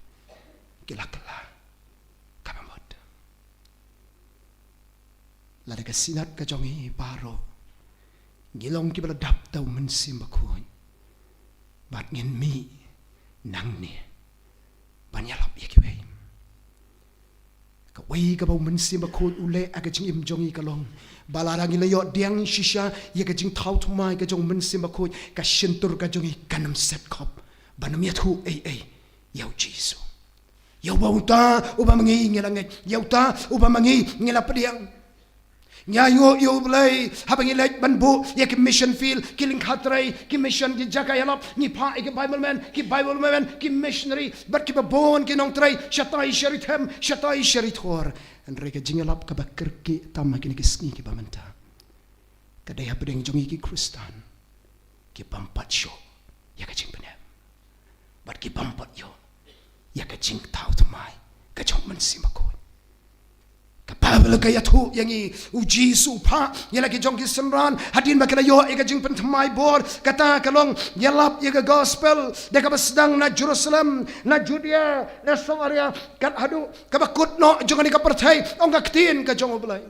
ki la kylla kaba mut. Lada ka synod ka jong ngi baroh ngi long kiba la dap da U Mynsiem Bakhuid, bad ngin mih nangne ban ïalap ïa kiwei. Kawei kaba U Mynsiem Bakhuid u leh ha ka jingim jong ngi ka long ba lada ngi la ïoh pdiang shisha ïa ka jingthaw thymmai ka jong U Mynsiem Bakhuid, ka shyntur ka jong ngi kan ym set khop ban ym ïathuh ei ei ïa U Jisu. Ïa uba uta uba ma ngi ngi la ngeit, ïa uta uba ma ngi ngi la pdiang. Ngi ainguh ïa U Blei haba ngi leit ban buh ïa ki mission field, ki lyngkha trei, ki mission, ki jaka ïalap, ngi phah ïa ki Bible man, ki Bible women, ki missionary, bad kiba bun ki nongtrei shatai sharithem, shatai sharithor. Hynrei ka jingïalap kaba kyrkieh tam ha kine ki sngi kiba mynta ka dei hapdeng jong ngi ki Khristan ki bym pat ïoh ïa ka jingpynim, bad ki bym pat ïoh ïa ka jingthaw thymmai ka jong U Mynsiem Bakhuid. Ka Baibl ka ïathuh ïa ngi, U Jisu u phah ïa la ki jong ki synran hadien ba ki la ïoh ïa ka jingpynthymmai bor, kata ka long ïalap ïa ka gospel da kaba sdang na Jerusalem, na Judea, na Samaria, kat haduh kaba kut noh jong kane ka pyrthei, ong ka ktien ka jong U Blei.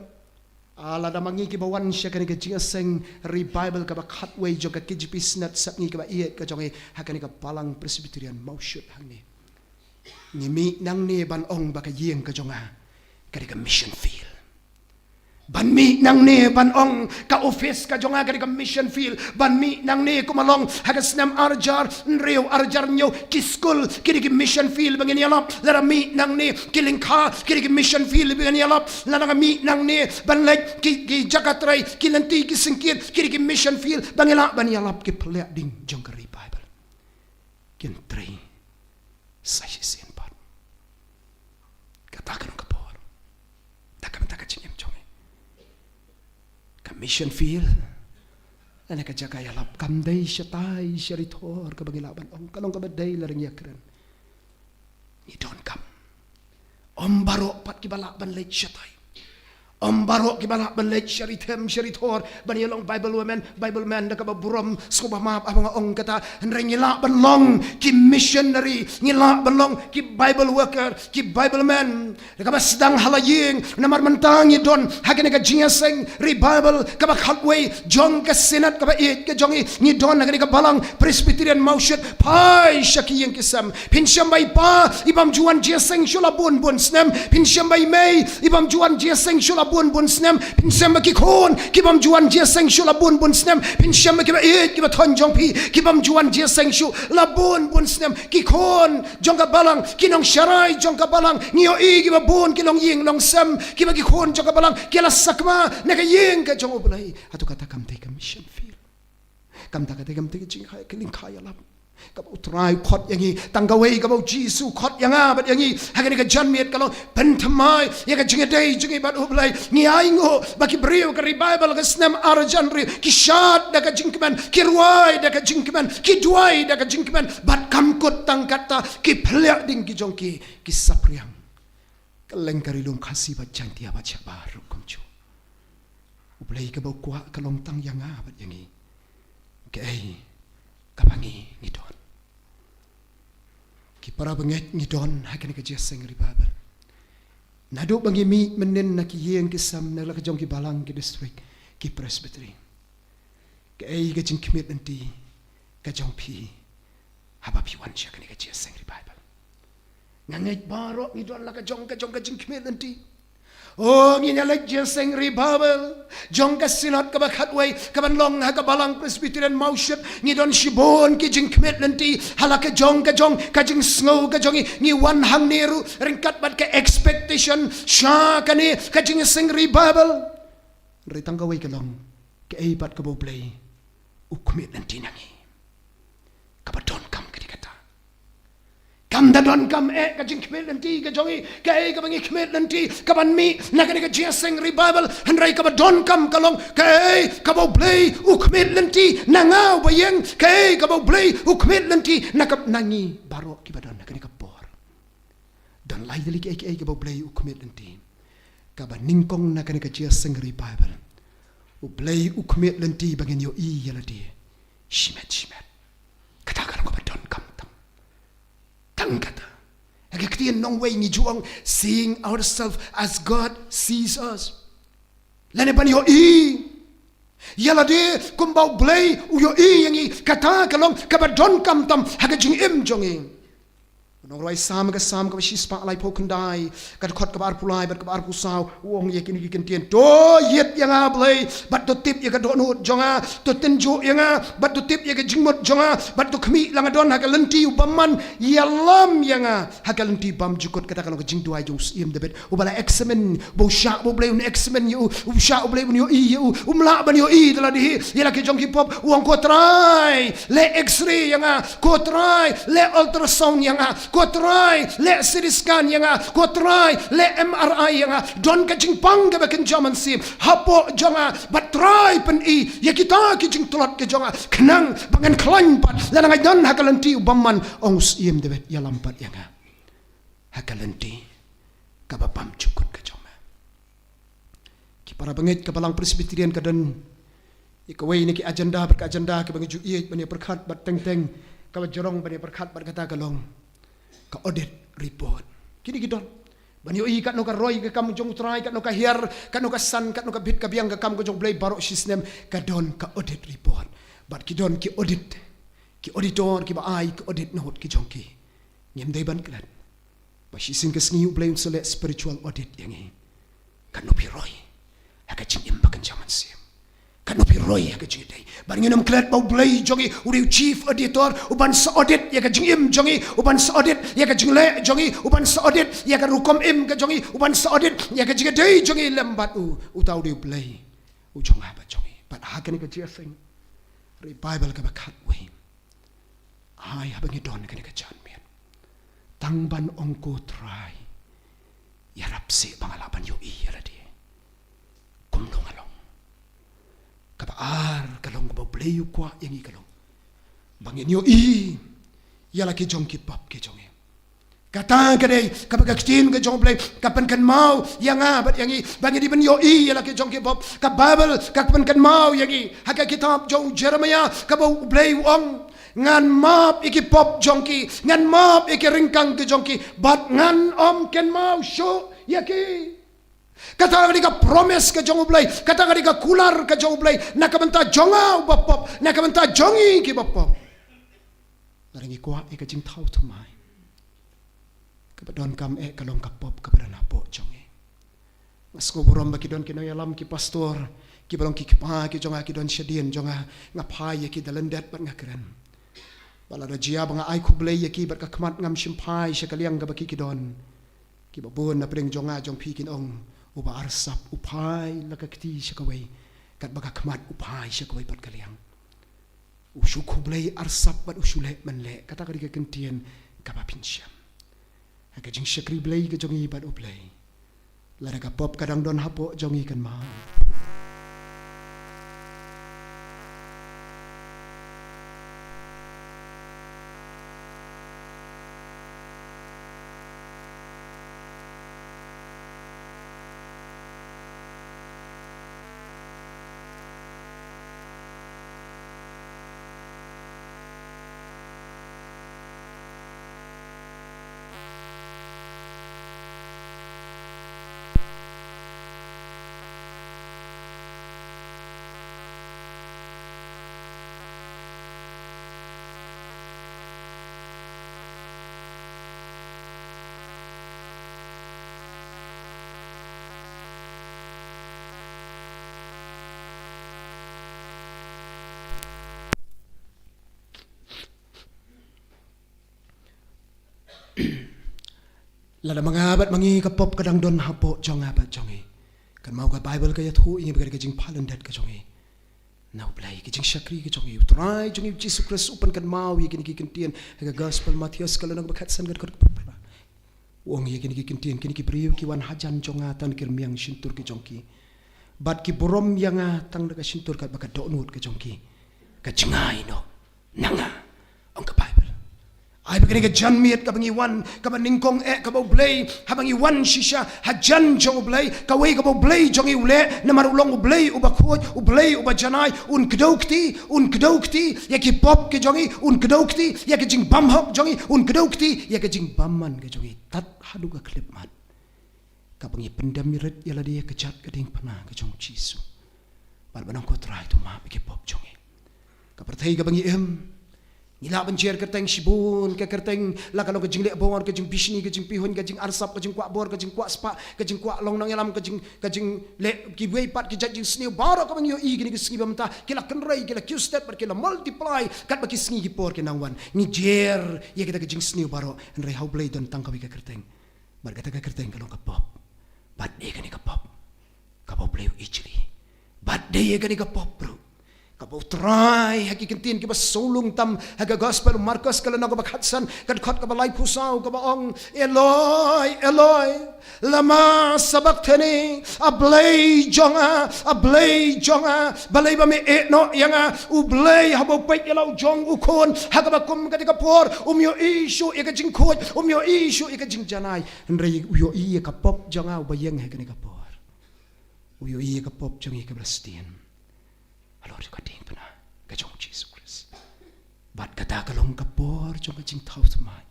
Ah, lada ma ngi kiba wan sha kane ka jingïaseng revival kaba khatwei jong ka K J P Synod Sepngi kaba ïeit ka jong ngi ha kane ka Balang Presbyterian Mawshut hangne, ngi mih nangne ban ong ba ka ïing ka jong nga ka dei ka mission field. Ban mih nangne ban ong ka office ka jong nga ka dei ka mission field. Ban mih nangne kumba long ha ka snem ar hajar hynriew, ar hajar hynñiew, ki skul ki dei ki mission field ba ngin ïalap. Lada mih nangne ki lyngkha ki dei ki mission field ba ngin ïalap. Lada nga mih nangne ban leit ki, ki jaka trei, ki lynti, ki syngkien ki dei ki mission field ba ngin lah ban ïalap. Ki pynleh ding jong ka revival kin trei sa shisien pat. Kata ka long ka bor da ka bynta ka jingim jong ngi. Ka mission field lane ka jaka ïalap kam dei shatai sharithor kaba ngi lah ban ong, ka long kaba dei lada ngi ïakren. Ngi donkam. Ym baroh pat kiba lah ban leit shatai. Ym baroh kiba lah ban leit sharithem sharithor ban ïalong Bible women, Bible men da kaba burom, sngewbha map haba nga ong kata. Hynrei ngi lah ban long ki missionary, ngi lah ban long ki Bible worker, ki Bible men da kaba sdang ha la ïing. Namar mynta ngi don ha kane ka jingïaseng revival kaba khatwei jong ka Synod kaba ïeit ka jong ngi. Ngi don ha kane ka Balang Presbyterian Mawshut. Phai sha ki ïing ki sem. Phin shem ba i pa i bym ju wan jingïaseng shuh la bun bun snem. Phin shem ba i mei i bym ju wan jingïaseng shuh la bun bun snem. Phin shem ba ki khun ki bym ju wan jingïaseng shuh la bun bun snem. Phin shem ba kiba ïeit kiba thoh jong phi ki bym ju wan jingïaseng shuh la bun bun snem. Ki khun jong ka Balang, ki nongsharai jong ka Balang, ngi ïohi kiba bun ki long ïing long sem, kiba ki khun jong ka Balang ki la sakma na ka ïing ka jong U Blei. Hato kata kam dei ka mission field? Kam dei, kata kam dei ka jingkhia, ka lyngkha ïalap kaba U Trai u khot ïa ngi? Tang kawei kaba U Jisu u khot ïa nga bad ïa ngi ha kane ka janmiet ka long pynthymmai ïa ka jingïadei jong ngi bad U Blei. Ngi ainguh ba ki briew ka revival ka snem ar hajar hynriew ki shad da ka jingkmen, ki rwai da ka jingkmen, ki duwai da ka jingkmen, bad kam kut tang katta, ki pynleh ding ki jong ki, ki saphriang. Kylleng ka Ri Lum Khasi bad Jaiñtia bad shabar ruh kumjuh. U Blei kaba u kwah ka long tang ïa nga bad ïa ngi. Kaei kaba ngi ngi don? Ki para bangeit, ngi don ha kane ka jingïaseng revival. Naduh ba ngi mih mynnin na ki ïing ki sem, na la ka jong ki balang, ki district, ki presbytery, Kaei ka jingkhmih lynti ka jong phi haba phi wan sha kane ka Jingïaseng Revival? Nga ngeit baroh ngi don la ka jong ka jong ka jingkhmih lynti. O, ngin ïa leit Jingïaseng Revival jong ka Synod kaba khatwei kaban long ha ka Balang Presbyterian Mawshynrut. Ngi don shibun ki jingkhmih lynti ha la ka jong ka jong ka jingsngew ka jong ngi. Ngi wan hangne ruh ryngkat bad ka expectation sha kane ka Jingïaseng Revival. Hynrei tang kawei ka long, kaei pat kaba U Blei u khmih lynti na ngi? Kaba donkam ka dei kata. Kam da donkam eh ka jingkhmih lynti ka jong ngi, kaei kaba ngi khmih lynti kaban mih na kane ka Jingïaseng Revival, hynrei kaba donkam ka long kaei kaba U Blei u khmih lynti na nga uba ïeng, kaei kaba U Blei u khmih lynti na ka, na ngi baroh kiba don ha kane ka por. Don lai tylli kiei kiei kaba U Blei u khmih lynti. Kaba nyngkong na kane ka Jingïaseng Revival, U Blei u khmih lynti ba ngin ïohi ïa lade shimet shimet. Kata ka long kaba donkam tam. Tang kata. Ha ka ktien nongwei ngi ju ong, seeing ourselves as God sees us. Lane ban ïohi ïa lade kumba U Blei u ïohi ïa ngi, kata ka long kaba donkam tam ha ka jingim jong ngi. U nongrwai Salm, ka Salm kaba shispah laiphew khyndai, ka dkhot kaba arphew lai bad kaba arphew saw, u ong ïa kine ki kyntien: To ïit ïa nga, Blei, bad to tip ïa ka dohnud jong nga, to tynjuh ïa nga, bad to tip ïa ka jingmut jong nga, bad to khmih la nga don ha ka lynti u bymman, ïalam ïa nga ha ka lynti bymjukut. Kata ka long ka jingduwai jong u Syiem David, uba la examine, uba u shah ba U Blei un examine ïa u, uba u shah U Blei un ïohi ïa u, um lah ban ïohi da lade hi ïa la ki jong ki pop. U ong, Ko Trai, leh X-ray ïa nga, Ko Trai, leh ultrasound ïa nga, Ko Trai, leh C T scan ïa nga, Ko Trai, leh M R I ïa nga. Don ka jingpang kaba kynja mynsiem hapoh jong nga, bad Trai, pyni ïa kita ki jingtlot ki jong nga, khnang ba ngan khlaiñ pat lada nga don ha ka lynti u bymman. Ong u Syiem David, ïalam pat ïa nga ha ka lynti kaba bymjukut ka jong nga. Ki para bangeit, ka Balang Presbyterian ka don ïa kawei na ki agenda bad ka agenda kaba ngi ju ïeit ban ïa pyrkhat bad teng teng kaba jrong ban ïa pyrkhat bad kata ka long ka audit report. Kine ki don ban ïohi katno ka roi ka kam jong U Trai, katno ka hiar, katno ka san, katno ka bit ka biang ka kam ka jong U Blei baroh shisnem, ka don ka audit report. Bad ki don ki audit, ki auditor kiba ai ka audit note ki jong ki. Ngim dei ban klet ba shisien ka sngi U Blei un sa leh spiritual audit ïa ngi. Katno phi roi ha ka jingim ba kynja mynsiem? Katno phi roi ha ka jingïadei? Bad ngin ym klet ba U Blei jong ngi u dei u chief auditor uban sa audit ïa ka jingim jong ngi, uban sa audit ïa ka jingleh jong ngi, uban sa audit ïa ka rukom im ka jong ngi, uban sa audit ïa ka jingïadei jong ngi lem bad u. Uta u dei U Blei u jong nga bad jong ngi. Bad ha kane ka Jingïaseng Revival kaba khatwei, ai haba ngi don kane ka janmiet, tang ban ong, Ko Trai, ïarap seh ba nga lah ban ïohi ïa lade kumno nga long. Kaba ar ka long, kaba U Blei u kwah ïa ngi ka long ba ngin ïohi ïa la ki jong ki pop ki jong ngi. Kata ka dei kaba ka ktien ka jong U Blei ka pynkynmaw ïa nga bad ïa ngi ba ngi dei ban ïohi ïa la ki jong ki pop. Ka Baibl ka pynkynmaw ïa ngi ha ka kitab jong u Jeremiah, kaba U Blei u ong, ngan map ïa ki pop jong ki, ngan map ïa ki ryngkang ki jong ki, bad ngan ym kynmaw shuh ïa ki. Kata ka dei ka promise ka jong U Blei, kata ka dei ka kular ka jong U Blei na ka bynta jong nga uba pop, na ka bynta jong ngi kiba pop. Lada ngi kwah ïa ka jingthaw thymmai, kaba donkam eh ka long ka pop kaba don hapoh jong ngi. Nga sngewburom ba ki don ki nongïalam, ki pastor kiba long ki kpa ki jong nga, ki don shadien jong nga. Nga phai ïa ki da lyndet bad nga kren. Bad lada jia ba nga ai khublei ïa ki bad ka khmat ngam shym phai sha ka liang kaba ki ki don, kiba bun na pdeng jong nga jong phi kin ong, uba arsap u phai la ka kti sha kawei, katba ka khmat u phai sha kawei pat ka liang. U shu khublei arsap bad u shu leh mynleh, kata ka dei ka kyntien kaba phin shem. Ha ka jingshakri Blei ka jong ngi bad U Blei, lada ka pop ka dang don hapoh jong ngi, kynmaw. Lada ma nga bad ma ngi ka pop ka dang don hapoh jong nga bad jong ngi, kan mut ka Baibl ka ïathuh ïa ngi ba ka dei ka jingpalyndet ka jong ngi na U Blei, ka jingshakri ka jong ngi. U Trai jong ngi U Jisu Khrist u pynkynmaw ïa kine ki kyntien ha ka Gospel Mathaios ka lynnong ba khatsan ka dkhot ba phra. U ong ïa kine ki kyntien, kine ki briew ki wan hajan jong nga tang da ki rmiang shyntur ki jong ki, bad ki burom ïa nga tang da ka shyntur katba ka dohnud ka jong ki ka jngai noh na nga, ong ka Baibl. Ai ba kane ka janmiet kaba ngi wan, kaba nyngkong eh, kaba U Blei, haba ngi wan shisha hajan jong U Blei, kawei kaba U Blei jong ngi u leh, namar u long U Blei uba khuid, U Blei uba janai, un kdew kti, un kdew kti ïa ki pop ki jong ngi, un kdew kti ïa ka jingbymhok jong ngi, un kdew kti ïa ka jingbymman ka jong ngi. Tad haduh ka khyllipmat, kaba ngi pyndem rit ïa lade ha ka jait ka diengphna ka jong U Jisu. Bad ban ong, ko Trai, to map ïa ki pop jong ngi. Ka pyrthei kaba ngi im, ngi lah ban jer kyrteng shibun ka kyrteng, la ka long ka jingleh bor, ka jingbishni, ka jingpihuiñ, ka jingarsap, ka jingkwah bor, ka jingkwah spah, ka jingkwah long nongïalam, ka jing, ka jingleh kiwei pat ki jait jingsniew baroh kaba ngi ïohi kine ki sngi ba mynta, ki la kynrei, ki la kiew stet bad ki la multiply katba ki sngi ki por ki nang wan. Ngi jer ïa kita ki jingsniew baroh, hynrei ha U Blei don tang kawei ka kyrteng. Bad kata ka kyrteng ka long ka pop. Bad dei kane ka pop kaba U Blei u ijli. Bad dei kane ka pop ruh kaba U Trai ha ki kyntien kiba sawlung tam ha ka Gospel Markos ka lynnong kaba khatsan, ka dkhot kaba laiphew saw, kaba ong, "Eloi, Eloi, lama sabakthani? A Blei jong nga, a Blei jong nga, balei ba me ïehnoh ïa nga? U Blei, haba u peit ïa la u jong u khun ha kaba kum kata ka por, um ïohi shuh ïa ka jingkhuid, um ïohi shuh ïa ka jingjanai. Hynrei u ïohi ïa ka pop jong nga uba ïeng ha kane ka por. U ïohi ïa ka pop jong ngi kaba la sdien halor ka diengphna ka jong U Jisu Khrist." Bad kata ka long ka por jong ka jingthaw thymmai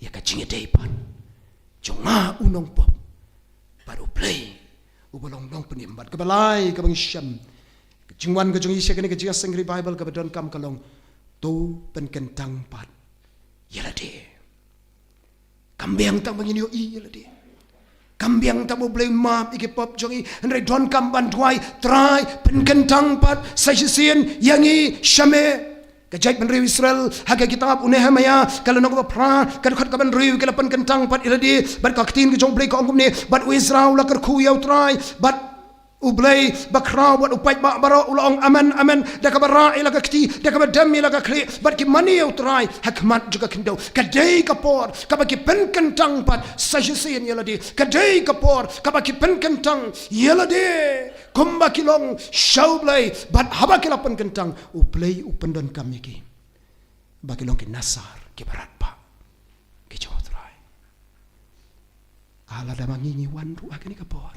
ïa ka jingïadei pat jong nga u nongpop bad U Blei uba long Nongpynim. Bad kaba lai kaba ngi shem ka jingwan ka jong ngi sha kane ka jingïaseng revival kaba donkam ka long, to pynkyntang pat ïa lade. Kam biang tang ba ngin ïohi ïa lade. Kam biang tang ba U Blei un map ïa ki pop jong ngi. Hynrei donkam ban duwai, Trai, pynkyntang pat sa shisien ïa ngi sha me. Ka jaitbynriew Israel ha ka kitab u Nehemaïah ka lynnong kaba phra, ka dkhot kaba hynriew, ki la pynkyntang pat ïa lade. Bad ka ktien ka jong U Blei ka ong kumne, bad u Ezra u la kyrkhu ïa U Trai, bad U Blei bakhraw bad u paidbah baroh u la ong, amen, amen, da kaba rah ïa la ka kti, da kaba dem ïa la ka khlieh, bad ki mane ïa U Trai ha khmat jong ka khyndew. Ka dei ka por kaba ki pynkyntang pat sa shisien ïa lade. Ka dei ka por kaba ki pynkyntang ïa lade, kumba ki long sha U Blei, bad haba ki la pynkyntang, U Blei u pyndonkam ïa ki ba ki long ki Nasar kiba radbah ki jong U Trai. Ah, lada ma ngi ngi wan ruh ha kane ka por,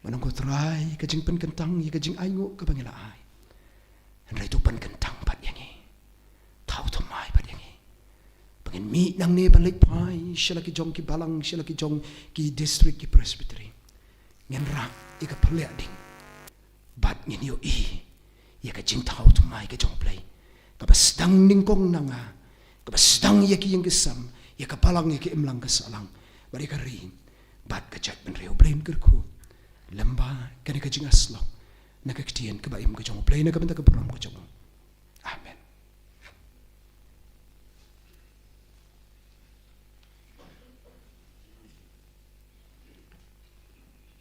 ban ong, ko Trai, ka jingpynkyntang ïa ka jingainguh kaba ngi la ai, hynrei to pynkyntang pat ïa ngi. Thaw thymmai pat ïa ngi ba ngin mih nangne ban leit phai sha la ki jong ki balang, sha la ki jong ki district, ki presbytery. Ngin rah ïa ka pynleh ding bad ngin ïohi ïa ka jingthaw thymmai ka jong U Blei kaba sdang nyngkong na nga, kaba sdang ïa ki ïing ki sem, ïa ka balang, ïa ka imlang ka sahlang, bad ïa ka ri bad ka jaitbynriew. U Blei un kyrkhu lem bad kane ka jingïasyllok na ka ktien kaba im ka jong U Blei, na ka bynta ka burom ka jong U. Amen.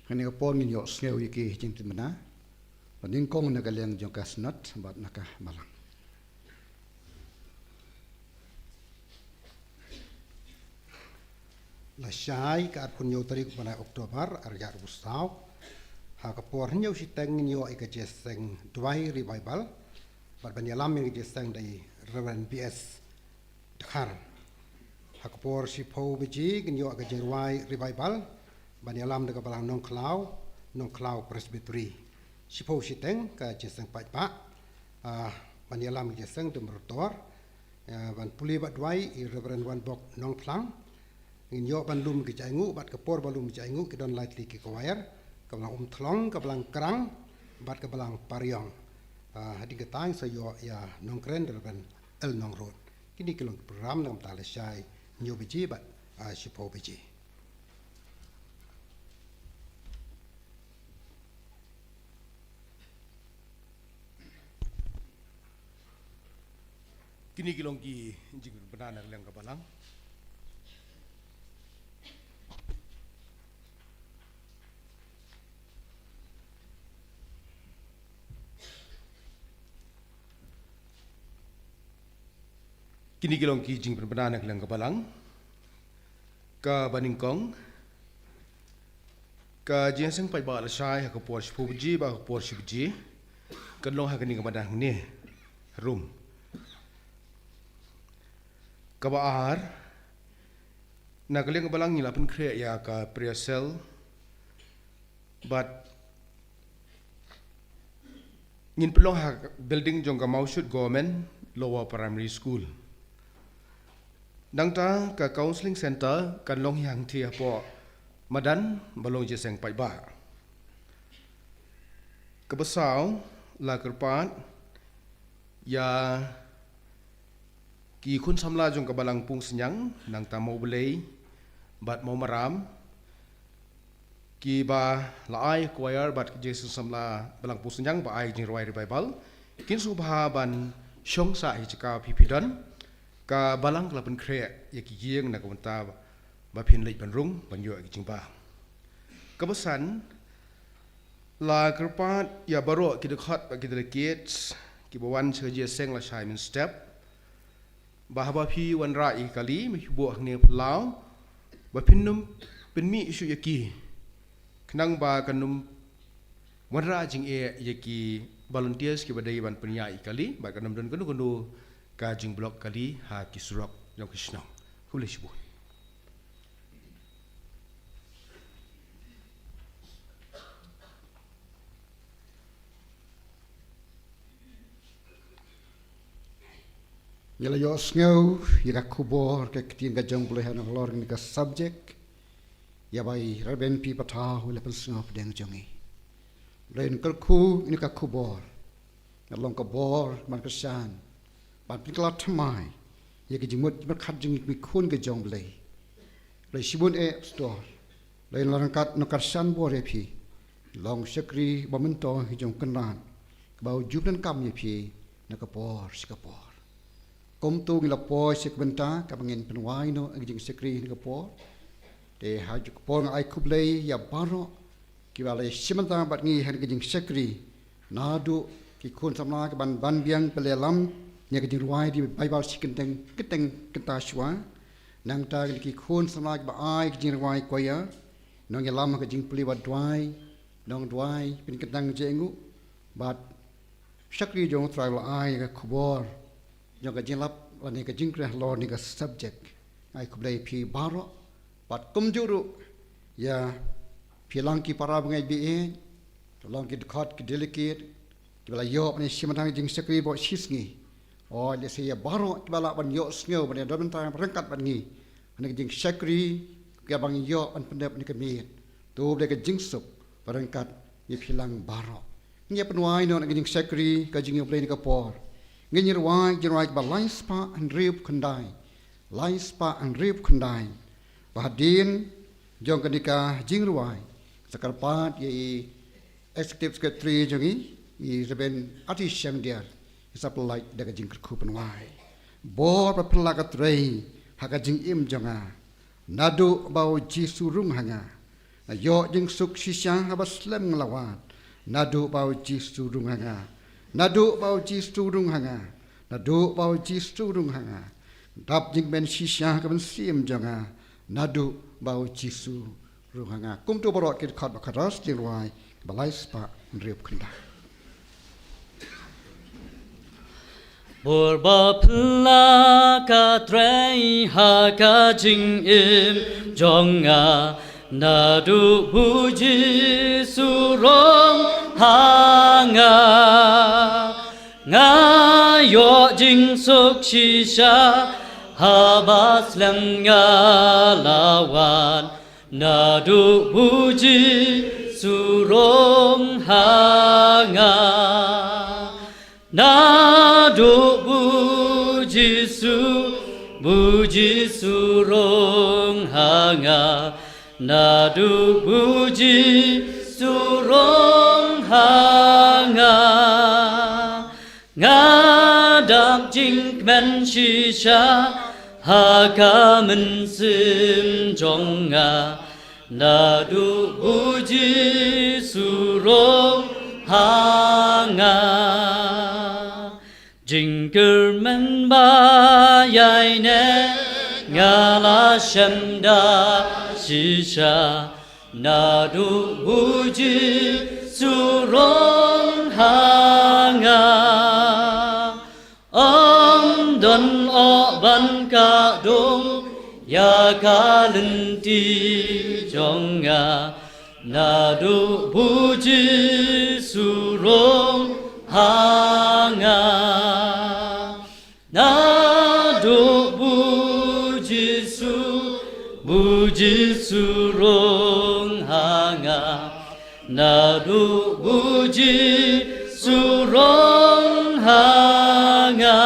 Kane ka por ngin ïohsngew ïa ki jingtip mynta ba nyngkong na ka liang jong ka Synod bad na ka Balang. Lashai ka arphew hynñiew tarik u bnai October, arhajar arphew saw, ha ka por hynñiew shiteng ngin ïoh ïa ka jingïaseng duwai revival bad ban ïalam ïa ka jingïaseng da i Reverend B S Dkhar. Ha ka por shiphew baje ngin ïoh ka jingduwai revival ban ïalam da ka balang Nongkhlaw, Nongkhlaw Presbytery. Shiphew shiteng ka jingïaseng paidbah, ah, ban ïalam ka jingïaseng da mrutor, ah, ban pule bad duwai i Reverend Wanbok Nongphlang. Ngin ïoh ban lum ki jainguh, bad ka por ban lum ki jainguh ki don lai tylli ki choir, ka balang Umthlong, ka balang Krang bad ka balang Pariong. Ah, hadien kata ngin sa ïoh ïa Nongkren Reverend L Nongrut. Kine ki long ki program na ka bynta lashai hynñiew baje bad, ah, shiphew baje. Kine ki long ki jingbna na ka liang ka balang. Kine ki long ki jingpynbna na ka liang ka balang. Kaba nyngkong, ka jingïaseng paidbah lashai ha ka por shiphew baje bad ka por shi baje kan long ha kane ka madan hangne, room. Kaba ar, na ka liang ka balang ngi la pynkhreh ïa ka prayer cell bad ngin pynlong ha building jong ka Mawshut Government Lower Primary School. Nangta ka counselling center kan long hangthie hapoh madan ba long jingïaseng paidbah. Kaba saw, la kyrpad ïa ki khun samla jong ka balang Pungsniang, nangta Mawblei bad Mawmaram, kiba la ai choir bad ki jingïaseng samla balang Pungsniang ba ai jingrwai revival, kin sngewbha ban shong sah hi jaka phi phi don. Ka balang ka la pynkhreh ïa ki ïing na ka bynta ba phin leit ban rung ban ïoh ïa ki jingbam. Kaba san, la kyrpad ïa baroh ki dkhot bad ki delegates kiba wan sha ka jingïaseng lashai mynstep, ba haba phi wanrah ïa ki kali, ba phi buh hangne phyllaw, ba phin nym pynmih shuh ïa ki, khnang ba kan nym wanrah jingeh ïa ki volunteers kiba dei ban pynïaid ïa ki kali, bad kan nym don kano kano ka jingblock kali ha ki surok jong ka shnong. Khublei shibun. Ngi la ïohsngew ïa ka khubor ka ktien ka jong U Blei halor kane ka subject, ïa ba i Reverend P Pathaw u la pynsngew pdeng jong ngi. U Blei un kyrkhu ïa kane ka khubor, ngan long ka bor ban kyrshan, ban pynkylla thymmai ïa ka jingmut jingpyrkhat jong ngi ki khun ka jong U Blei. U Blei shibun eh pastor. U Blei un long ryngkat, un kyrshan bor ïa phi. Long shakri ba myntoi jong U Kynrad, kaba u ju pyndonkam ïa phi na ka por sha ka por. Kumto ngi la poi sha ka bynta kaba ngin pynwai noh ïa ka jingshakri na ka por. Te ha ka por nga ai khublei ïa baroh kiba la ïashim bynta bad ngi ha ka jingshakri, naduh ki khun samla kiban ban biang pynlehlam ïa ka jingrwai da i Baibl shi kynteng, kynteng kynta shuwa. Nangta ki khun samla kiba ai ka jingrwai choir, nongïalam ha ka jingpule bad duwai, nongduwai pynkyntang jingïainguh, bad shakri jong U Trai ba la ai ka khubor jong ka jinglap lane ka jingkren halor kane ka subject. Nga ai khublei ïa phi baroh, bad kumjuh ruh ïa phi lang ki para bangeit ba ïeit, to long ki dkhot, ki delegate kiba la ïoh ban ïashim bynta ha ka jingshakri baroh shi sngi. Hooid, lehse ïa baroh kiba lah ban ïohsngew ban ïadon bynta ryngkat bad ngi ha kane ka jingshakri kaba ngi ïoh ban pyndep ha kane ka miet, to U Blei ka jingsuk ba ryngkat ïa phi lang baroh. Ngin ïa pynwai noh ïa ka jingshakri ka jong U Blei ha kane ka por. Ngin ïa rwai jingrwai kaba lai spah hynriewphew khyndai. Lai spah hynriewphew khyndai. Bad hadien jong kane ka jingrwai, sa kyrpad ïa i Executive Secretary jong ngi, i Reverend Ati Shangdiar, i sa pynlait da ka jingkyrkhu pynwai. Bor bad phylla ko Trai ha ka jingim jong nga, naduh ba U Jisu rung ha nga. Nga ïoh jingsuk shisha haba slem nga la wad, naduh ba U Jisu rung ha nga. Naduh ba U Jisu rung ha nga. Naduh ba U Jisu rung ha nga. Dap jingkmen shisha ha ka mynsiem jong nga, naduh ba U Jisu rung ha nga. Kumto baroh ki dkhot ba khatduh, jingrwai ba lai spah hynriewphew khyndai. Bor ba phylla ko Trai ha ka jingim jong nga, naduh ba U Jisu rung ha nga. Nga ïoh jingsuk shisha haba slem nga la wad, naduh ba U Jisu rung ha nga. Naduh ba U Jisu, ba U Jisu rung ha nga. Naduh ba U Jisu rung ha nga. Nga dap jingkmen shisha ha ka mynsiem jong nga, naduh ba U Jisu rung ha nga. Jingkyrmen ba ïa shem da shisha, naduh u Jisu rong ha nga. Ym don ot ban kah dung ïa ka lynti jong nga, naduh u Jisu rong ha nga. Naduh u Jisu, u Jisu rong ha nga. Naduh u Jisu rong ha nga.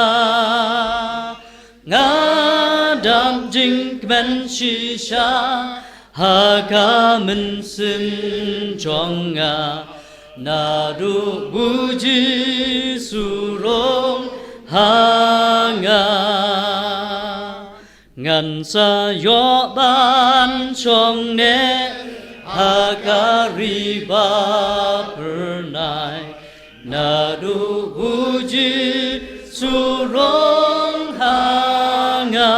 Nga dap jingkmen shisha ha ka mynsiem jong nga, naduh u Jisu rong ha nga. Ngan sa ïoh ban shong ne ha ka ri ba phyrnai, naduh u Jisu rong ha nga.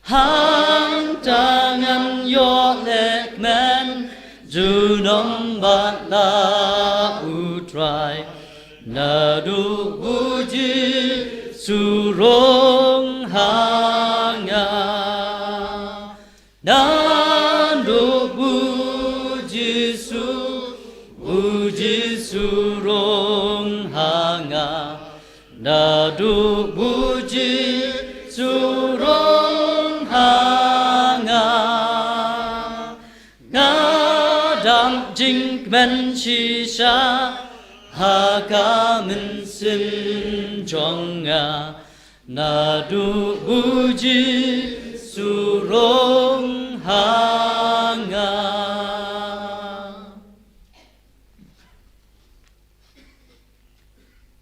Hangta ngan ïoh leh kmen junom bad la u Trai, naduh u Jisu rong ha nga. Naduh u Jisu, u Jisu rong ha nga. Naduh u Jisu rong ha nga. Nga dap jingkmen shisha ha ka mynsiem jong nga, naduh u Jisu rong ha nga.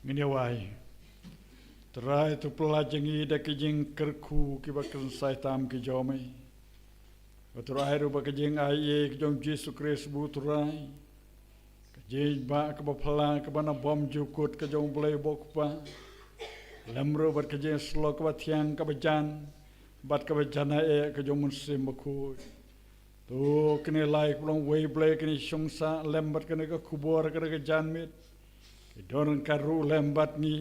Ngin ïa wai. Trai, to pyllait ïa ngi da ki jingkyrkhu kiba kynsai tam ki jong me. Ba to ai ruh ba ka jingai ïa ka jong Jisu Khrist, u Trai, ka jingbah kaba phylla kaba na bymjukut ka jong u Blei u Kpa, lem ruh bad ka jingïasyllok kaba thiang kaba jan bad kaba janai eh ka jong u Mynsiem Bakhuid. To kine lai ka long wei Blei, kine shong sah lem bad kane ka khubor, kane ka janmiet, ki don ryngkat ruh lem bad ngi,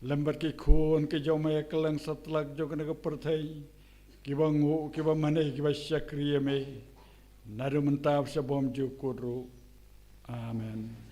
lem bad ki khun ki jong me ha kylleng satlak jong kane ka pyrthei, kiba nguh, kiba mane, kiba shakri ïa me naduh mynta bad sha bymjukut ruh. Amen.